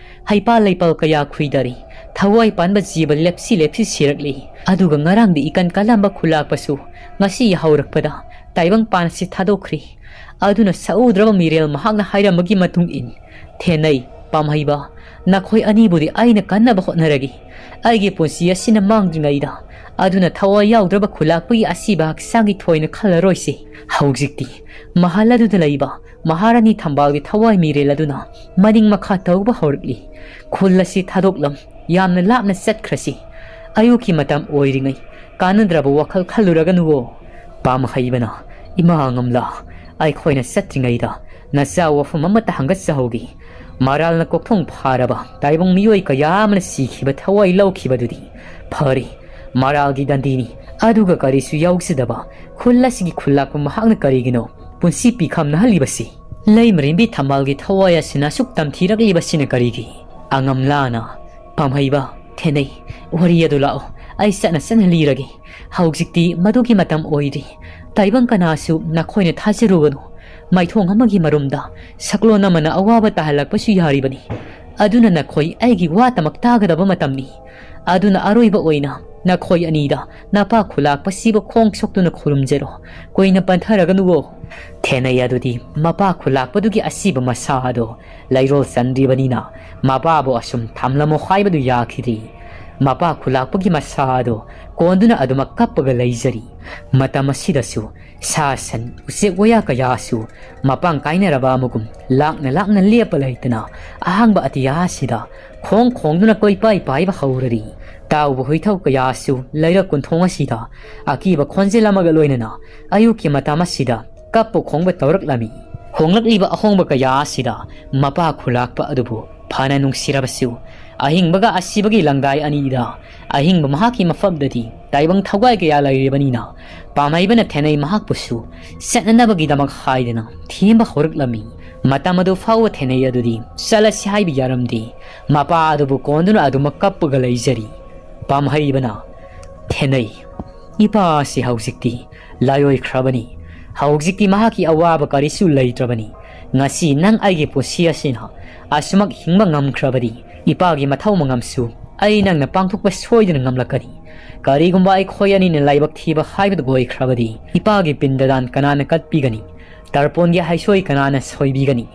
ꯍꯩꯄꯥꯜ ꯂꯩꯄꯥꯜ ꯀꯌꯥ ꯈꯨꯏꯗꯔꯤ, ꯊꯋꯥꯏ ꯄꯥꯟꯕ ꯖꯤꯕ ꯂꯦꯞꯁꯤ ꯂꯦꯞꯁꯤ ꯁꯤꯔꯛꯂꯤ꯫ ꯑꯗꯨꯒ ꯉꯔꯥꯡꯗꯤ ꯏꯀꯟ ꯀꯜꯂꯝꯕ ꯈꯨꯂꯥꯛꯄꯁꯨ ꯉꯁꯤ ꯍꯧꯔꯛꯄꯗ ꯇꯥꯏꯕꯪ ꯄꯥꯟ ꯑꯁꯤ ꯊꯥꯗꯣꯛꯈ꯭ꯔꯤ꯫ ꯑꯗꯨꯅ ꯁꯛꯎꯗ꯭ꯔꯕ ꯃꯤꯔꯦꯜ ꯃꯍꯥꯛꯅ ꯍꯥꯏꯔꯝꯕꯒꯤ ꯃꯇꯨꯡ ꯏꯟ, ꯊꯦꯅꯩ, ꯄꯥꯝꯍꯩꯕ, ꯅꯈꯣꯏ ꯑꯅꯤꯕꯨꯗꯤ ꯑꯩꯅ ꯀꯟꯅꯕ ꯍꯣꯠꯅꯔꯒꯦ꯫ ꯑꯩꯒꯤ ꯄꯨꯟꯁꯤ ꯑꯁꯤꯅ ꯃꯥꯡꯗ꯭ꯔꯤꯉꯩꯗ꯫ ꯑꯗꯨꯅ ꯊꯋꯥꯏ ꯌꯥꯎꯗ꯭ꯔꯕ ꯈꯨꯂꯥꯛꯄꯒꯤ ꯑꯁꯤꯕ ꯍꯛꯆꯥꯡꯒꯤ ꯊꯣꯏꯅ ꯈꯜꯂꯔꯣꯏꯁꯤ꯫ ꯍꯧꯖꯤꯛꯇꯤ ꯃꯍꯜ ꯑꯗꯨꯗ ꯂꯩꯕ ꯃꯍꯥꯔꯥꯅꯤ ꯊꯝꯕꯥꯜꯒꯤ ꯊꯋꯥꯏ ꯃꯤꯔꯦꯜ ꯑꯗꯨꯅ ꯃꯅꯤꯡ ꯃꯈꯥ ꯇꯧꯕ ꯍꯧꯔꯛꯂꯤ꯫ ꯈꯨꯜ ꯑꯁꯤ ꯊꯥꯗꯣꯛꯂꯝ, ꯌꯥꯝꯅ ꯂꯥꯞꯅ ꯆꯠꯈ꯭ꯔꯁꯤ꯫ ꯑꯌꯨꯛꯀꯤ ꯃꯇꯝ ꯑꯣꯏꯔꯤꯉꯩ ꯀꯥꯟꯅꯗ꯭ꯔꯕ ꯋꯥꯈꯜ ꯈꯜꯂꯨꯔꯒꯅꯨꯋꯣ꯫ ꯄꯥꯝꯍꯩꯕꯅ, ꯏꯃꯥ ꯑꯉꯝꯂꯥ, ꯑꯩꯈꯣꯏꯅ ꯆꯠꯇ꯭ꯔꯤꯉꯩꯗ ꯅꯆꯥ ꯋꯥꯐꯝ ꯑꯃꯠꯇ ꯍꯪꯒꯠꯆꯍꯧꯒꯦ꯫ ꯃꯔꯥꯜꯅ ꯀꯣꯛꯊꯣꯡ ꯐꯥꯔꯕ ꯇꯥꯏꯕꯪ ꯃꯤꯑꯣꯏ ꯀꯌꯥ ꯑꯃꯅ ꯁꯤꯈꯤꯕ ꯊꯋꯥꯏ ꯂꯧꯈꯤꯕꯗꯨꯗꯤ ꯐꯔꯦ, ꯃꯔꯥꯜꯒꯤ ꯗꯟꯗꯤꯅꯤ꯫ ꯑꯗꯨꯒ ꯀꯔꯤꯁꯨ ꯌꯥꯎꯖꯗꯕ ꯈꯨꯜ ꯑꯁꯤꯒꯤ ꯈꯨꯜꯂꯥꯛꯄ ꯃꯍꯥꯛꯅ ꯀꯔꯤꯒꯤꯅꯣ ꯄꯨꯟꯁꯤ ꯄꯤꯈꯝꯅꯍꯜꯂꯤꯕꯁꯤ? ꯂꯩꯃꯔꯦꯝꯕꯤ ꯊꯝꯕꯥꯜꯒꯤ ꯊꯋꯥꯏ ꯑꯁꯤꯅ ꯑꯁꯨꯛ ꯇꯝꯊꯤꯔꯛꯂꯤꯕꯁꯤꯅ ꯀꯔꯤꯒꯤ? ꯑꯉꯝꯂꯥꯅ, ꯄꯥꯝꯍꯩꯕ, ꯊꯦꯅꯩ, ꯋꯥꯔꯤ ꯑꯗꯨ ꯂꯥꯛꯑꯣ, ꯑꯩ ꯆꯠꯅ ꯆꯠꯅ ꯂꯤꯔꯒꯦ꯫ ꯍꯧꯖꯤꯛꯇꯤ ꯃꯗꯨꯒꯤ ꯃꯇꯝ ꯑꯣꯏꯗ꯭ꯔꯤ꯫ ꯇꯥꯏꯕꯪ ꯀꯅꯥꯁꯨ ꯅꯈꯣꯏꯅ ꯊꯥꯖꯔꯨꯒꯅꯨ꯫ ꯃꯥꯏꯊꯣꯡ ꯑꯃꯒꯤ ꯃꯔꯨꯝꯗ ꯁꯛꯂꯣꯟ ꯑꯃꯅ ꯑꯋꯥꯕ ꯇꯥꯍꯜꯂꯛꯄꯁꯨ ꯌꯥꯔꯤꯕꯅꯤ꯫ ꯑꯗꯨꯅ ꯅꯈꯣꯏ ꯑꯩꯒꯤ ꯋꯥꯇꯃꯛ ꯇꯥꯒꯗꯕ ꯃꯇꯝꯅꯤ꯫ ꯑꯗꯨꯅ ꯑꯔꯣꯏꯕ ꯑꯣꯏꯅ ꯅꯈꯣꯏ ꯑꯅꯤꯗ ꯅꯄꯥ ꯈꯨꯂꯥꯛꯄꯁꯤꯕꯨ ꯈꯣꯡ ꯁꯣꯛꯇꯨꯅ ꯈꯨꯔꯨꯝꯖꯔꯣ꯫ ꯀꯨꯏꯅ ꯄꯟꯊꯔꯒꯅꯨꯋꯣ꯫ ꯊꯦꯅꯩ ꯑꯗꯨꯗꯤ ꯃꯄꯥ ꯈꯨꯂꯥꯛꯄꯗꯨꯒꯤ ꯑꯁꯤꯕ ꯃꯁꯥ ꯑꯗꯣ ꯂꯩꯔꯣꯜ ꯆꯟꯗ꯭ꯔꯤꯕꯅꯤꯅ ꯃꯄꯥꯕꯨ ꯑꯁꯨꯝ ꯊꯝꯂꯝꯃꯣ ꯍꯥꯏꯕꯗꯨ ꯌꯥꯈꯤꯗ꯭ꯔꯤ꯫ ꯃꯄꯥ ꯈꯨꯂꯥꯛꯄꯒꯤ ꯃꯁꯥ ꯑꯗꯣ ꯀꯣꯟꯗꯨꯅ ꯑꯗꯨꯃꯛ ꯀꯞꯄꯒ ꯂꯩꯖꯔꯤ꯫ ꯃꯇꯝ ꯑꯁꯤꯗꯁꯨ ꯁꯥ ꯁꯟ, ꯎꯆꯦꯛ ꯋꯥꯌꯥ ꯀꯌꯥꯁꯨ ꯃꯄꯥꯡ ꯀꯥꯏꯅꯔꯕ ꯑꯃꯒꯨꯝ ꯂꯥꯛꯅ ꯂꯥꯛꯅ ꯂꯦꯞꯄ ꯂꯩꯇꯅ ꯑꯍꯥꯡꯕ ꯑꯇꯤꯌꯥ ꯑꯁꯤꯗ ꯈꯣꯡ ꯈꯣꯡꯗꯨꯅ ꯀꯣꯏꯄꯥꯏ ꯄꯥꯏꯕ ꯍꯧꯔꯔꯤ꯫ ꯇꯥꯎꯕ ꯍꯨꯏꯊꯧ ꯀꯌꯥꯁꯨ ꯂꯩꯔꯛ ꯀꯨꯟꯊꯣꯡ ꯑꯁꯤꯗ ꯑꯀꯤꯕ ꯈꯣꯟꯖꯦꯜ ꯑꯃꯒ ꯂꯣꯏꯅꯅ ꯑꯌꯨꯛꯀꯤ ꯃꯇꯝ ꯑꯁꯤꯗ ꯀꯞꯄ ꯈꯣꯡꯕ ꯇꯧꯔꯛꯂꯝꯃꯤ꯫ ꯍꯣꯡꯂꯛꯂꯤꯕ ꯑꯍꯣꯡꯕ ꯀꯌꯥ ꯑꯁꯤꯗ ꯃꯄꯥ ꯈꯨꯂꯥꯛꯄ ꯑꯗꯨꯕꯨ ꯐꯅ ꯅꯨꯡꯁꯤꯔꯕꯁꯨ, ꯑꯍꯤꯡꯕꯒ ꯑꯁꯤꯕꯒꯤ ꯂꯪꯗꯥꯏ ꯑꯅꯤꯗ ꯑꯍꯤꯡꯕ ꯃꯍꯥꯛꯀꯤ ꯃꯐꯝꯗꯗꯤ ꯇꯥꯏꯕꯪ ꯊꯧꯒꯥꯏ ꯀꯌꯥ ꯂꯩꯔꯤꯕꯅꯤꯅ, ꯄꯥꯝꯍꯩꯕꯅ ꯊꯦꯅꯩ ꯃꯍꯥꯛꯄꯨꯁꯨ ꯆꯠꯅꯅꯕꯒꯤꯗꯃꯛ ꯍꯥꯏꯗꯅ ꯊꯦꯝꯕ ꯍꯧꯔꯛꯂꯝꯃꯤ꯫ ꯃꯇꯝ ꯑꯗꯨ ꯐꯥꯎꯕ ꯊꯦꯅꯩ ꯑꯗꯨꯗꯤ ꯆꯠꯂꯁꯤ ꯍꯥꯏꯕ ꯌꯥꯔꯝꯗꯦ꯫ ꯃꯄꯥ ꯑꯗꯨꯕꯨ ꯀꯣꯟꯗꯨꯅ ꯑꯗꯨꯃꯛ ꯀꯞꯄꯒ ꯂꯩꯖꯔꯤ꯫ ꯄꯥꯝꯍꯩꯕꯅ, "ꯊꯦꯅꯩ, ꯏꯄꯥ ꯑꯁꯤ ꯍꯧꯖꯤꯛꯇꯤ ꯂꯥꯏꯑꯣꯏꯈ꯭ꯔꯕꯅꯤ꯫ ꯍꯧꯖꯤꯛꯇꯤ ꯃꯍꯥꯛꯀꯤ ꯑꯋꯥꯕ ꯀꯔꯤꯁꯨ ꯂꯩꯇ꯭ꯔꯕꯅꯤ꯫ ꯉꯁꯤ ꯅꯪ ꯑꯩꯒꯤ ꯄꯨꯟꯁꯤ ꯑꯁꯤꯅ ꯑꯁꯨꯃꯛ ꯍꯤꯡꯕ ꯉꯝꯈ꯭ꯔꯕꯗꯤ, ꯏꯄꯥꯒꯤ ꯃꯊꯧ ꯃꯉꯝꯁꯨ ꯑꯩ ꯅꯪꯅ ꯄꯥꯡꯊꯣꯛꯄ ꯁꯣꯏꯗꯅ ꯉꯝꯂꯛꯀꯅꯤ꯫ ꯀꯔꯤꯒꯨꯝꯕ ꯑꯩꯈꯣꯏ ꯑꯅꯤꯅ ꯂꯥꯏꯕꯛ ꯊꯤꯕ ꯍꯥꯏꯕꯗꯨ ꯑꯣꯏꯈ꯭ꯔꯕꯗꯤ, ꯏꯄꯥꯒꯤ ꯄꯤꯟꯗꯗꯥꯟ ꯀꯅꯥꯅ ꯀꯠꯄꯤꯒꯅꯤ? ꯇꯔꯄꯣꯟꯒꯤ ꯍꯩꯁꯣꯏ ꯀꯅꯥꯅ ꯁꯣꯏꯕꯤꯒꯅꯤ?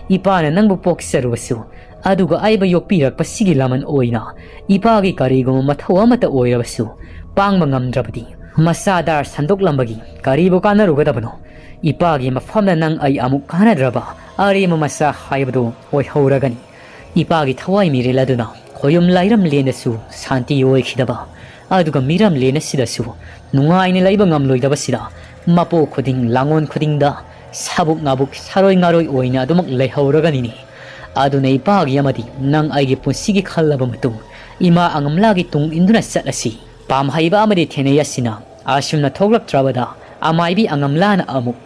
ꯏꯄꯥꯅ ꯅꯪꯕꯨ ꯄꯣꯛꯆꯔꯨꯕꯁꯨ, ꯑꯗꯨꯒ ꯑꯩꯕꯨ ꯌꯣꯛꯄꯤꯔꯛꯄꯁꯤꯒꯤ ꯂꯃꯟ ꯑꯣꯏꯅ ꯏꯄꯥꯒꯤ ꯀꯔꯤꯒꯨꯝꯕ ꯃꯊꯧ ꯑꯃꯠꯇ ꯑꯣꯏꯔꯕꯁꯨ ꯄꯥꯡꯕ ꯉꯝꯗ꯭ꯔꯕꯗꯤ, ꯃꯆꯥ ꯗꯥꯔ ꯁꯟꯗꯣꯛꯂꯝꯕꯒꯤ ꯀꯔꯤꯕꯨ ꯀꯥꯟꯅꯔꯨꯒꯗꯕꯅꯣ? ꯏꯄꯥꯒꯤ ꯃꯐꯝꯗ ꯅꯪ ꯑꯩ ꯑꯃꯨꯛ ꯀꯥꯟꯅꯗ꯭ꯔꯕ ꯑꯔꯦꯝꯕ ꯃꯆꯥ ꯍꯥꯏꯕꯗꯨ ꯑꯣꯏꯍꯧꯔꯒꯅꯤ꯫" ꯏꯄꯥꯒꯤ ꯊꯋꯥꯏ ꯃꯤꯔꯦꯜ ꯑꯗꯨꯅ ꯈꯣꯌꯨꯝ ꯂꯥꯏꯔꯝꯂꯦꯟꯗꯁꯨ ꯁꯥꯟꯇꯤ ꯑꯣꯏꯈꯤꯗꯕ, ꯑꯗꯨꯒ ꯃꯤꯔꯝꯂꯦꯟ ꯑꯁꯤꯗꯁꯨ ꯅꯨꯡꯉꯥꯏꯅ ꯂꯩꯕ ꯉꯝꯂꯣꯏꯗꯕꯁꯤꯗ, ꯃꯄꯣꯛ ꯈꯨꯗꯤꯡ ꯂꯥꯡꯑꯣꯟ ꯈꯨꯗꯤꯡꯗ ꯁꯥꯕꯨꯛ ꯉꯥꯕꯨꯛ ꯁꯥꯔꯣꯏ ꯉꯥꯔꯣꯏ ꯑꯣꯏꯅ ꯑꯗꯨꯃꯛ ꯂꯩꯍꯧꯔꯒꯅꯤꯅꯦ꯫ ꯑꯗꯨꯅ ꯏꯄꯥꯒꯤ ꯑꯃꯗꯤ ꯅꯪ ꯑꯩꯒꯤ ꯄꯨꯟꯁꯤꯒꯤ ꯈꯜꯂꯕ ꯃꯇꯨꯡ, ꯏꯃꯥ ꯑꯉꯝꯂꯥꯒꯤ ꯇꯨꯡ ꯏꯟꯗꯨꯅ ꯆꯠꯂꯁꯤ꯫ ꯄꯥꯝꯍꯩꯕ ꯑꯃꯗꯤ ꯊꯦꯅꯩ ꯑꯁꯤꯅ ꯑꯁꯨꯝꯅ ꯊꯣꯛꯂꯛꯇ꯭ꯔꯕꯗ, ꯑꯃꯥꯏꯕꯤ ꯑꯉꯝꯂꯥꯅ ꯑꯃꯨꯛ,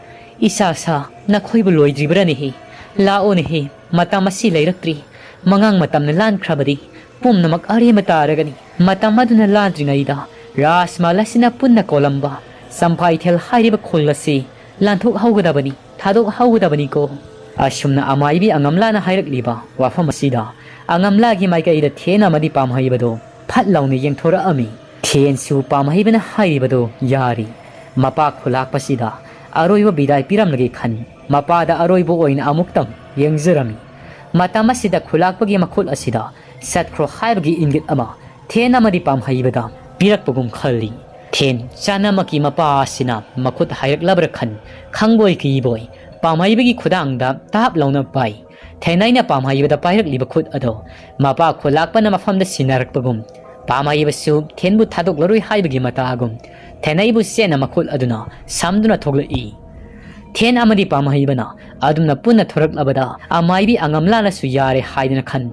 "ꯏꯆꯥ ꯁꯥ, ꯅꯈꯣꯏꯕꯨ ꯂꯣꯏꯗ꯭ꯔꯤꯕ꯭ꯔꯥꯅꯦꯍꯦ? ꯂꯥꯛꯑꯣꯅꯦꯍꯦ, ꯃꯇꯝ ꯑꯁꯤ ꯂꯩꯔꯛꯇ꯭ꯔꯤ꯫ ꯃꯉꯥꯡ ꯃꯇꯝꯅ ꯂꯥꯟꯈ꯭ꯔꯕꯗꯤ ꯄꯨꯝꯅꯃꯛ ꯑꯔꯦꯝꯕ ꯇꯥꯔꯒꯅꯤ꯫ ꯃꯇꯝ ꯑꯗꯨꯅ ꯂꯥꯟꯗ꯭ꯔꯤꯉꯩꯗ ꯔꯥꯖꯃꯍꯜ ꯑꯁꯤꯅ ꯄꯨꯟꯅ ꯀꯣꯜꯂꯝꯕ ꯆꯝꯐꯥꯏꯊꯦꯜ ꯍꯥꯏꯔꯤꯕ ꯈꯨꯜ ꯑꯁꯤ ꯂꯥꯟꯊꯣꯛꯍꯧꯒꯗꯕꯅꯤ, ꯊꯥꯗꯣꯛꯍꯧꯒꯗꯕꯅꯤꯀꯣ꯫" ꯑꯁꯨꯝꯅ ꯑꯃꯥꯏꯕꯤ ꯑꯉꯝꯂꯥꯅ ꯍꯥꯏꯔꯛꯂꯤꯕ ꯋꯥꯐꯝ ꯑꯁꯤꯗ ꯑꯉꯝꯂꯥꯒꯤ ꯃꯥꯏꯀꯩꯗ ꯊꯦꯟ ꯑꯃꯗꯤ ꯄꯥꯝꯍꯩꯕꯗꯣ ꯐꯠ ꯂꯥꯎꯅ ꯌꯦꯡꯊꯣꯔꯛꯑꯝꯃꯤ꯫ ꯊꯦꯟꯁꯨ ꯄꯥꯝꯍꯩꯕꯅ ꯍꯥꯏꯔꯤꯕꯗꯣ ꯌꯥꯔꯤ꯫ ꯃꯄꯥ ꯈꯨꯂꯥꯛꯄꯁꯤꯗ ꯑꯔꯣꯏꯕ ꯕꯤꯗꯥꯏ ꯄꯤꯔꯝꯂꯒꯦ ꯈꯟ, ꯃꯄꯥꯗ ꯑꯔꯣꯏꯕ ꯑꯣꯏꯅ ꯑꯃꯨꯛꯇꯪ ꯌꯦꯡꯖꯔꯝꯃꯤ꯫ ꯃꯇꯝ ꯑꯁꯤꯗ ꯈꯨꯂꯥꯛꯄꯒꯤ ꯃꯈꯨꯠ ꯑꯁꯤꯗ ꯆꯠꯈ꯭ꯔꯣ ꯍꯥꯏꯕꯒꯤ ꯏꯪꯒꯤꯠ ꯑꯃ ꯊꯦꯟ ꯑꯃꯗꯤ ꯄꯥꯝꯍꯩꯕꯗ ꯄꯤꯔꯛꯄꯒꯨꯝ ꯈꯜꯂꯤ꯫ ꯊꯦꯟ ꯆꯥꯅꯃꯛꯀꯤ ꯃꯄꯥ ꯑꯁꯤꯅ ꯃꯈꯨꯠ ꯍꯥꯏꯔꯛꯂꯕ꯭ꯔꯥ ꯈꯟ, ꯈꯪꯕꯣꯏ ꯀꯤꯕꯣꯏ ꯄꯥꯝꯍꯩꯕꯒꯤ ꯈꯨꯗꯥꯡꯗ ꯇꯥꯞ ꯂꯥꯎꯅ ꯄꯥꯏ꯫ ꯊꯦꯅꯩꯅ ꯄꯥꯝꯍꯩꯕꯗ ꯄꯥꯏꯔꯛꯂꯤꯕ ꯈꯨꯠ ꯑꯗꯣ ꯃꯄꯥ ꯈꯨꯂꯥꯛꯄꯅ ꯃꯐꯝꯗ ꯁꯤꯟꯅꯔꯛꯄꯒꯨꯝ ꯄꯥꯝꯍꯩꯕꯁꯨ ꯊꯦꯟꯕꯨ ꯊꯥꯗꯣꯛꯂꯔꯣꯏ ꯍꯥꯏꯕꯒꯤ ꯃꯇꯥꯒꯨꯝ ꯊꯦꯅꯩꯕꯨ ꯆꯦꯠꯅ ꯃꯈꯨꯠ ꯑꯗꯨꯅ ꯁꯝꯗꯨꯅ ꯊꯣꯛꯂꯛꯏ꯫ ꯊꯦꯟ ꯑꯃꯗꯤ ꯄꯥꯝꯍꯩꯕꯅ ꯑꯗꯨꯝꯅ ꯄꯨꯟꯅ ꯊꯣꯔꯛꯂꯕꯗ ꯑꯃꯥꯏꯕꯤ ꯑꯉꯝꯂꯥꯅꯁꯨ ꯌꯥꯔꯦ ꯍꯥꯏꯗꯨꯅ ꯈꯟ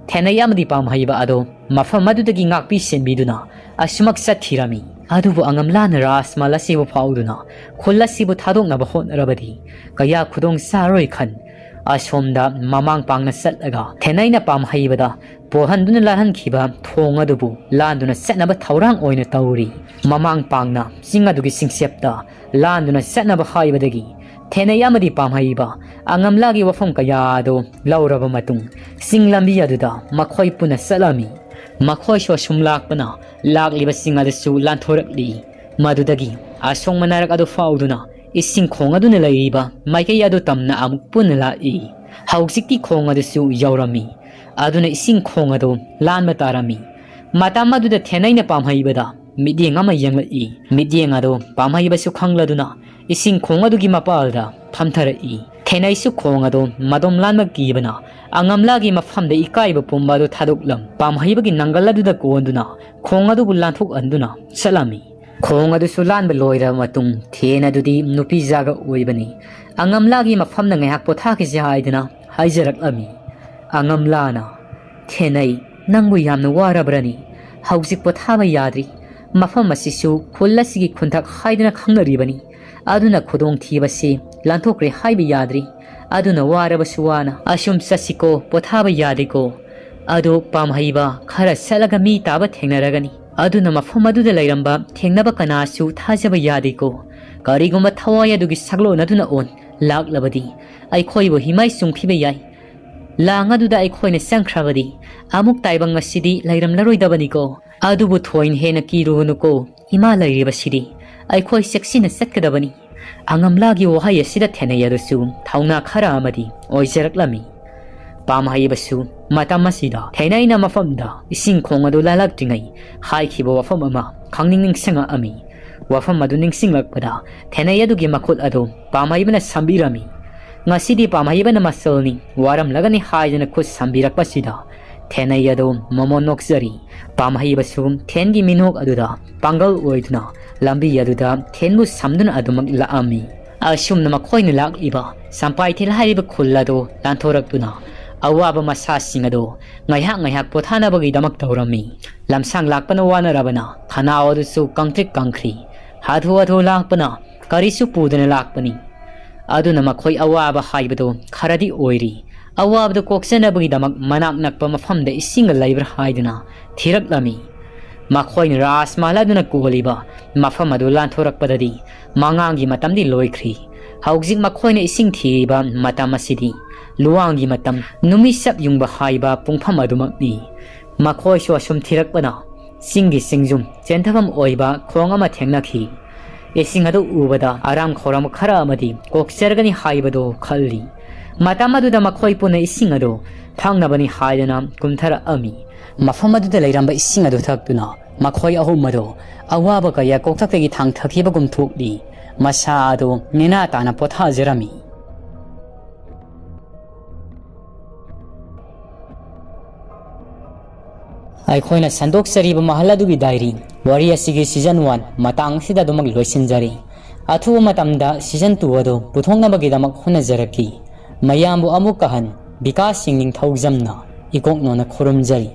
ꯊꯦꯅꯩ ꯑꯃꯗꯤ ꯄꯥꯝꯍꯩꯕ ꯑꯗꯣ ꯃꯐꯝ ꯑꯗꯨꯗꯒꯤ ꯉꯥꯛꯄꯤ ꯁꯦꯟꯕꯤꯗꯨꯅ ꯑꯁꯨꯃꯛ ꯆꯠꯈꯤꯔꯝꯃꯤ꯫ ꯑꯗꯨꯕꯨ ꯑꯉꯝꯂꯥꯅ ꯔꯥꯖꯃꯍꯜ ꯑꯁꯤꯕꯨ ꯐꯥꯎꯗꯨꯅ ꯈꯨꯜ ꯑꯁꯤꯕꯨ ꯊꯥꯗꯣꯛꯅꯕ ꯍꯣꯠꯅꯔꯕꯗꯤ ꯀꯌꯥ ꯈꯨꯗꯣꯡ ꯆꯥꯔꯣꯏ ꯈꯟ ꯑꯁꯣꯝꯗ ꯃꯃꯥꯡ ꯄꯥꯡꯅ ꯆꯠꯂꯒ ꯊꯦꯅꯩꯅ ꯄꯥꯝꯍꯩꯕꯗ ꯄꯣꯜꯍꯟꯗꯨꯅ ꯂꯥꯜꯍꯟꯈꯤꯕ ꯊꯣꯡ ꯑꯗꯨꯕꯨ ꯂꯥꯟꯗꯨꯅ ꯆꯠꯅꯕ ꯊꯧꯔꯥꯡ ꯑꯣꯏꯅ ꯇꯧꯔꯤ꯫ ꯃꯃꯥꯡ ꯄꯥꯡꯅ ꯆꯤꯡ ꯑꯗꯨꯒꯤ ꯆꯤꯡꯆꯦꯞꯇ ꯂꯥꯟꯗꯨꯅ ꯆꯠꯅꯕ ꯍꯥꯏꯕꯗꯒꯤ ꯊꯦꯅꯩ ꯑꯃꯗꯤ ꯄꯥꯝꯍꯩꯕ ꯑꯉꯝꯂꯥꯒꯤ ꯋꯥꯐꯝ ꯀꯌꯥ ꯑꯗꯨ ꯂꯧꯔꯕ ꯃꯇꯨꯡ ꯆꯤꯡ ꯂꯝꯕꯤ ꯑꯗꯨꯗ ꯃꯈꯣꯏ ꯄꯨꯟꯅ ꯆꯠꯂꯝꯃꯤ꯫ ꯃꯈꯣꯏꯁꯨ ꯑꯁꯨꯝ ꯂꯥꯛꯄꯅ ꯂꯥꯛꯂꯤꯕ ꯆꯤꯡ ꯑꯗꯨꯁꯨ ꯂꯥꯟꯊꯣꯔꯛꯂꯤ꯫ ꯃꯗꯨꯗꯒꯤ ꯑꯁꯣꯡꯕ ꯅꯥꯔꯛ ꯑꯗꯨ ꯐꯥꯎꯗꯨꯅ ꯏꯁꯤꯡ ꯈꯣꯡ ꯑꯗꯨꯅ ꯂꯩꯔꯤꯕ ꯃꯥꯏꯀꯩ ꯑꯗꯨ ꯇꯝꯅ ꯑꯃꯨꯛ ꯄꯨꯟꯅ ꯂꯥꯛꯏ꯫ ꯍꯧꯖꯤꯛꯇꯤ ꯈꯣꯡ ꯑꯗꯨꯁꯨ ꯌꯧꯔꯝꯃꯤ꯫ ꯑꯗꯨꯅ ꯏꯁꯤꯡ ꯈꯣꯡ ꯑꯗꯨ ꯂꯥꯟꯕ ꯇꯥꯔꯝꯃꯤ꯫ ꯃꯇꯝ ꯑꯗꯨꯗ ꯊꯦꯅꯩꯅ ꯄꯥꯝꯍꯩꯕꯗ ꯃꯤꯠꯌꯦꯡ ꯑꯃ ꯌꯦꯡꯂꯛꯏ꯫ ꯃꯤꯠꯌꯦꯡ ꯑꯗꯨ ꯄꯥꯝꯍꯩꯕꯁꯨ ꯈꯪꯂꯗꯨꯅ ꯏꯁꯤꯡ ꯈꯣꯡ ꯑꯗꯨꯒꯤ ꯃꯄꯥꯜꯗ ꯐꯝꯊꯔꯛꯏ꯫ ꯊꯦꯅꯩꯁꯨ ꯈꯣꯡ ꯑꯗꯨ ꯃꯗꯣꯝ ꯂꯥꯟꯕ ꯀꯤꯕꯅ ꯑꯉꯝꯂꯥꯒꯤ ꯃꯐꯝꯗ ꯏꯀꯥꯏꯕ ꯄꯨꯝꯕ ꯑꯗꯨ ꯊꯥꯗꯣꯛꯂꯝ ꯄꯥꯝꯍꯩꯕꯒꯤ ꯅꯪꯒꯜ ꯑꯗꯨꯗ ꯀꯣꯟꯗꯨꯅ ꯈꯣꯡ ꯑꯗꯨꯕꯨ ꯂꯥꯟꯊꯣꯛꯍꯟꯗꯨꯅ ꯆꯠꯂꯝꯃꯤ꯫ ꯈꯣꯡ ꯑꯗꯨꯁꯨ ꯂꯥꯟꯕ ꯂꯣꯏꯔꯕ ꯃꯇꯨꯡ ꯊꯦꯟ ꯑꯗꯨꯗꯤ ꯅꯨꯄꯤ ꯖꯥꯒ ꯑꯣꯏꯕꯅꯤ꯫ ꯑꯉꯝꯂꯥꯒꯤ ꯃꯐꯝꯗ ꯉꯥꯏꯍꯥꯛ ꯄꯣꯊꯥꯈꯤꯁꯤ ꯍꯥꯏꯗꯨꯅ ꯍꯥꯏꯖꯔꯛꯂꯝꯃꯤ꯫ ꯑꯉꯝꯂꯥꯅ, "ꯊꯦꯅꯩ, ꯅꯪꯕꯨ ꯌꯥꯝꯅ ꯋꯥꯔꯕ꯭ꯔꯅꯤ? ꯍꯧꯖꯤꯛ ꯄꯣꯊꯥꯕ ꯌꯥꯗ꯭ꯔꯤ꯫ ꯃꯐꯝ ꯑꯁꯤꯁꯨ ꯈꯨꯜ ꯑꯁꯤꯒꯤ ꯈꯨꯟꯊꯛ ꯍꯥꯏꯗꯨꯅ ꯈꯪꯅꯔꯤꯕꯅꯤ꯫ ꯑꯗꯨꯅ ꯈꯨꯗꯣꯡꯊꯤꯕꯁꯤ ꯂꯥꯟꯊꯣꯛꯈ꯭ꯔꯦ ꯍꯥꯏꯕ ꯌꯥꯗ꯭ꯔꯤ꯫ ꯑꯗꯨꯅ ꯋꯥꯔꯕꯁꯨ ꯋꯥꯅ ꯑꯁꯨꯝ ꯆꯠꯁꯤꯀꯣ, ꯄꯣꯊꯥꯕ ꯌꯥꯗꯦꯀꯣ꯫ ꯑꯗꯨ ꯄꯥꯝꯍꯩꯕ ꯈꯔ ꯆꯠꯂꯒ ꯃꯤ ꯇꯥꯕ ꯊꯦꯡꯅꯔꯒꯅꯤ꯫ ꯑꯗꯨꯅ ꯃꯐꯝ ꯑꯗꯨꯗ ꯂꯩꯔꯝꯕ ꯊꯦꯡꯅꯕ ꯀꯅꯥꯁꯨ ꯊꯥꯖꯕ ꯌꯥꯗꯦꯀꯣ꯫ ꯀꯔꯤꯒꯨꯝꯕ ꯊꯋꯥꯏ ꯑꯗꯨꯒꯤ ꯁꯛꯂꯣꯟ ꯑꯗꯨꯅ ꯑꯣꯟ ꯂꯥꯛꯂꯕꯗꯤ ꯑꯩꯈꯣꯏꯕꯨ ꯍꯤꯃꯥꯏ ꯆꯨꯡꯈꯤꯕ ꯌꯥꯏ꯫ ꯂꯥꯡ ꯑꯗꯨꯗ ꯑꯩꯈꯣꯏꯅ ꯆꯪꯈ꯭ꯔꯕꯗꯤ ꯑꯃꯨꯛ ꯇꯥꯏꯕꯪ ꯑꯁꯤꯗꯤ ꯂꯩꯔꯝꯂꯔꯣꯏꯗꯕꯅꯤꯀꯣ꯫ ꯑꯗꯨꯕꯨ ꯊꯣꯏꯅ ꯍꯦꯟꯅ ꯀꯤꯔꯨꯒꯅꯨꯀꯣ, ꯏꯃꯥ ꯂꯩꯔꯤꯕꯁꯤꯗꯤ꯫ ꯑꯩꯈꯣꯏ ꯆꯦꯛꯁꯤꯟꯅ ꯆꯠꯀꯗꯕꯅꯤ꯫ ꯑꯉꯝꯂꯥꯒꯤ ꯋꯥꯍꯩ ꯑꯁꯤꯗ ꯊꯦꯅꯩ ꯑꯗꯨꯁꯨ ꯊꯧꯅꯥ ꯈꯔ ꯑꯃꯗꯤ ꯑꯣꯏꯖꯔꯛꯂꯝꯃꯤ꯫ ꯄꯥꯝꯍꯩꯕꯁꯨ ꯃꯇꯝ ꯑꯁꯤꯗ ꯊꯦꯅꯩꯅ ꯃꯐꯝꯗ ꯏꯁꯤꯡ ꯈꯣꯡ ꯑꯗꯨ ꯂꯥꯜꯂꯛꯇ꯭ꯔꯤꯉꯩ ꯍꯥꯏꯈꯤꯕ ꯋꯥꯐꯝ ꯑꯃ ꯈꯪꯅꯤꯡ ꯅꯤꯡꯁꯤꯡꯉꯛꯑꯝꯃꯤ꯫ ꯋꯥꯐꯝ ꯑꯗꯨ ꯅꯤꯡꯁꯤꯡꯂꯛꯄꯗ ꯊꯦꯅꯩ ꯑꯗꯨꯒꯤ ꯃꯈꯨꯠ ꯑꯗꯨ ꯄꯥꯝꯍꯩꯕꯅ ꯁꯝꯕꯤꯔꯝꯃꯤ꯫ ꯉꯁꯤꯗꯤ ꯄꯥꯝꯍꯩꯕꯅ ꯃꯁꯜꯅꯤ, ꯋꯥꯔꯝꯂꯒꯅꯤ ꯍꯥꯏꯗꯨꯅ ꯈꯨꯠ ꯁꯝꯕꯤꯔꯛꯄꯁꯤꯗ ꯊꯦꯟꯅꯩ ꯑꯗꯨ ꯃꯃꯣꯟ ꯅꯣꯛꯆꯔꯤ꯫ ꯄꯥꯝꯍꯩꯕꯁꯨ ꯊꯦꯟꯒꯤ ꯃꯤꯅꯣꯛ ꯑꯗꯨꯗ ꯄꯥꯡꯒꯜ ꯑꯣꯏꯗꯨꯅ ꯂꯝꯕꯤ ꯑꯗꯨꯗ ꯊꯦꯟꯕꯨ ꯁꯝꯗꯨꯅ ꯑꯗꯨꯃꯛ ꯂꯥꯛꯑꯝꯃꯤ꯫ ꯑꯁꯨꯝꯅ ꯃꯈꯣꯏꯅ ꯂꯥꯛꯂꯤꯕ ꯁꯝꯄꯥꯏꯊꯦꯜ ꯍꯥꯏꯔꯤꯕ ꯈꯨꯜ ꯑꯗꯨ ꯂꯥꯟꯊꯣꯔꯛꯇꯨꯅ ꯑꯋꯥꯕ ꯃꯁꯥꯁꯤꯡ ꯑꯗꯨ ꯉꯥꯏꯍꯥꯛ ꯉꯥꯏꯍꯥꯛ ꯄꯣꯊꯥꯅꯕꯒꯤꯗꯃꯛ ꯇꯧꯔꯝꯃꯤ꯫ ꯂꯝꯁꯥꯡ ꯂꯥꯛꯄꯅ ꯋꯥꯅꯔꯕꯅ ꯈꯅꯥꯎ ꯑꯗꯨꯁꯨ ꯀꯪꯇ꯭ꯔꯤꯛ ꯀꯪꯈ꯭ꯔꯤ꯫ ꯍꯥꯊꯨ ꯍꯥꯊꯨ ꯂꯥꯛꯄꯅ ꯀꯔꯤꯁꯨ ꯄꯨꯗꯅ ꯂꯥꯛꯄꯅꯤ꯫ ꯑꯗꯨꯅ ꯃꯈꯣꯏ ꯑꯋꯥꯕ ꯍꯥꯏꯕꯗꯨ ꯈꯔꯗꯤ ꯑꯣꯏꯔꯤ꯫ ꯑꯋꯥꯕꯗꯨ ꯀꯣꯛꯆꯅꯕꯒꯤꯗꯃꯛ ꯃꯅꯥꯛ ꯅꯛꯄ ꯃꯐꯝꯗ ꯏꯁꯤꯡꯒ ꯂꯩꯕ꯭ꯔꯥ ꯍꯥꯏꯗꯨꯅ ꯊꯤꯔꯛꯂꯝꯃꯤ꯫ ꯃꯈꯣꯏꯅ ꯔꯥꯖꯃꯍꯜ ꯑꯗꯨꯅ ꯀꯣꯜꯂꯤꯕ ꯃꯐꯝ ꯑꯗꯨ ꯂꯥꯟꯊꯣꯔꯛꯄꯗꯗꯤ ꯃꯉꯥꯡꯒꯤ ꯃꯇꯝꯗꯤ ꯂꯣꯏꯈ꯭ꯔꯤ꯫ ꯍꯧꯖꯤꯛ ꯃꯈꯣꯏꯅ ꯏꯁꯤꯡ ꯊꯤꯔꯤꯕ ꯃꯇꯝ ꯑꯁꯤꯗꯤ ꯂꯨꯋꯥꯡꯒꯤ ꯃꯇꯝ, ꯅꯨꯃꯤꯠ ꯆꯞ ꯌꯨꯡꯕ ꯍꯥꯏꯕ ꯄꯨꯡꯐꯝ ꯑꯗꯨꯃꯛꯅꯤ꯫ ꯃꯈꯣꯏꯁꯨ ꯑꯁꯨꯝ ꯊꯤꯔꯛꯄꯅ ꯆꯤꯡꯒꯤ ꯆꯤꯡꯖꯨꯝ ꯆꯦꯟꯊꯐꯝ ꯑꯣꯏꯕ ꯈꯣꯡ ꯑꯃ ꯊꯦꯡꯅꯈꯤ꯫ ꯏꯁꯤꯡ ꯑꯗꯨ ꯎꯕꯗ ꯑꯔꯥꯝ ꯈꯧꯔꯥꯡꯕ ꯈꯔ ꯑꯃꯗꯤ ꯀꯣꯛꯆꯔꯒꯅꯤ ꯍꯥꯏꯕꯗꯨ ꯈꯜꯂꯤ꯫ ꯃꯇꯝ ꯑꯗꯨꯗ ꯃꯈꯣꯏ ꯄꯨꯟꯅ ꯏꯁꯤꯡ ꯑꯗꯨ ꯊꯛꯅꯕꯅꯤ ꯍꯥꯏꯗꯨꯅ ꯀꯨꯝꯊꯔꯛꯑꯝꯃꯤ꯫ ꯃꯐꯝ ꯑꯗꯨꯗ ꯂꯩꯔꯝꯕ ꯏꯁꯤꯡ ꯑꯗꯨ ꯊꯛꯇꯨꯅ ꯃꯈꯣꯏ ꯑꯍꯨꯝ ꯑꯗꯨ ꯑꯋꯥꯕ ꯀꯌꯥ ꯀꯣꯛꯊꯛꯇꯒꯤ ꯊꯥꯡꯊꯈꯤꯕꯒꯨꯝ ꯊꯣꯛꯂꯤ꯫ ꯃꯁꯥ ꯑꯗꯨ ꯅꯦꯅꯥ ꯇꯥꯅ ꯄꯣꯊꯥꯖꯔꯝꯃꯤ꯫ ꯑꯩꯈꯣꯏꯅ ꯁꯟꯗꯣꯛꯆꯔꯤꯕ ꯃꯍꯜ ꯑꯗꯨꯒꯤ ꯗꯥꯏꯔꯤ ꯋꯥꯔꯤ ꯑꯁꯤꯒꯤ season one ꯃꯇꯥꯡ ꯑꯁꯤꯗ ꯑꯗꯨꯃꯛ ꯂꯣꯏꯁꯤꯟꯖꯔꯤ꯫ ꯑꯊꯨꯕ ꯃꯇꯝꯗ season two ꯑꯗꯨ ꯄꯨꯊꯣꯛꯅꯕꯒꯤꯗꯃꯛ ꯍꯣꯠꯅꯖꯔꯛꯈꯤ꯫ ꯃꯌꯥꯝꯕꯨ ꯑꯃꯨꯛꯀ ꯍꯟ ꯕꯤꯀꯥꯁ ꯁꯤꯡ ꯅꯤꯡꯊꯧꯖꯝꯅ ꯏꯀꯣꯛꯅꯣꯅ ꯈꯨꯔꯨꯝꯖꯔꯤ꯫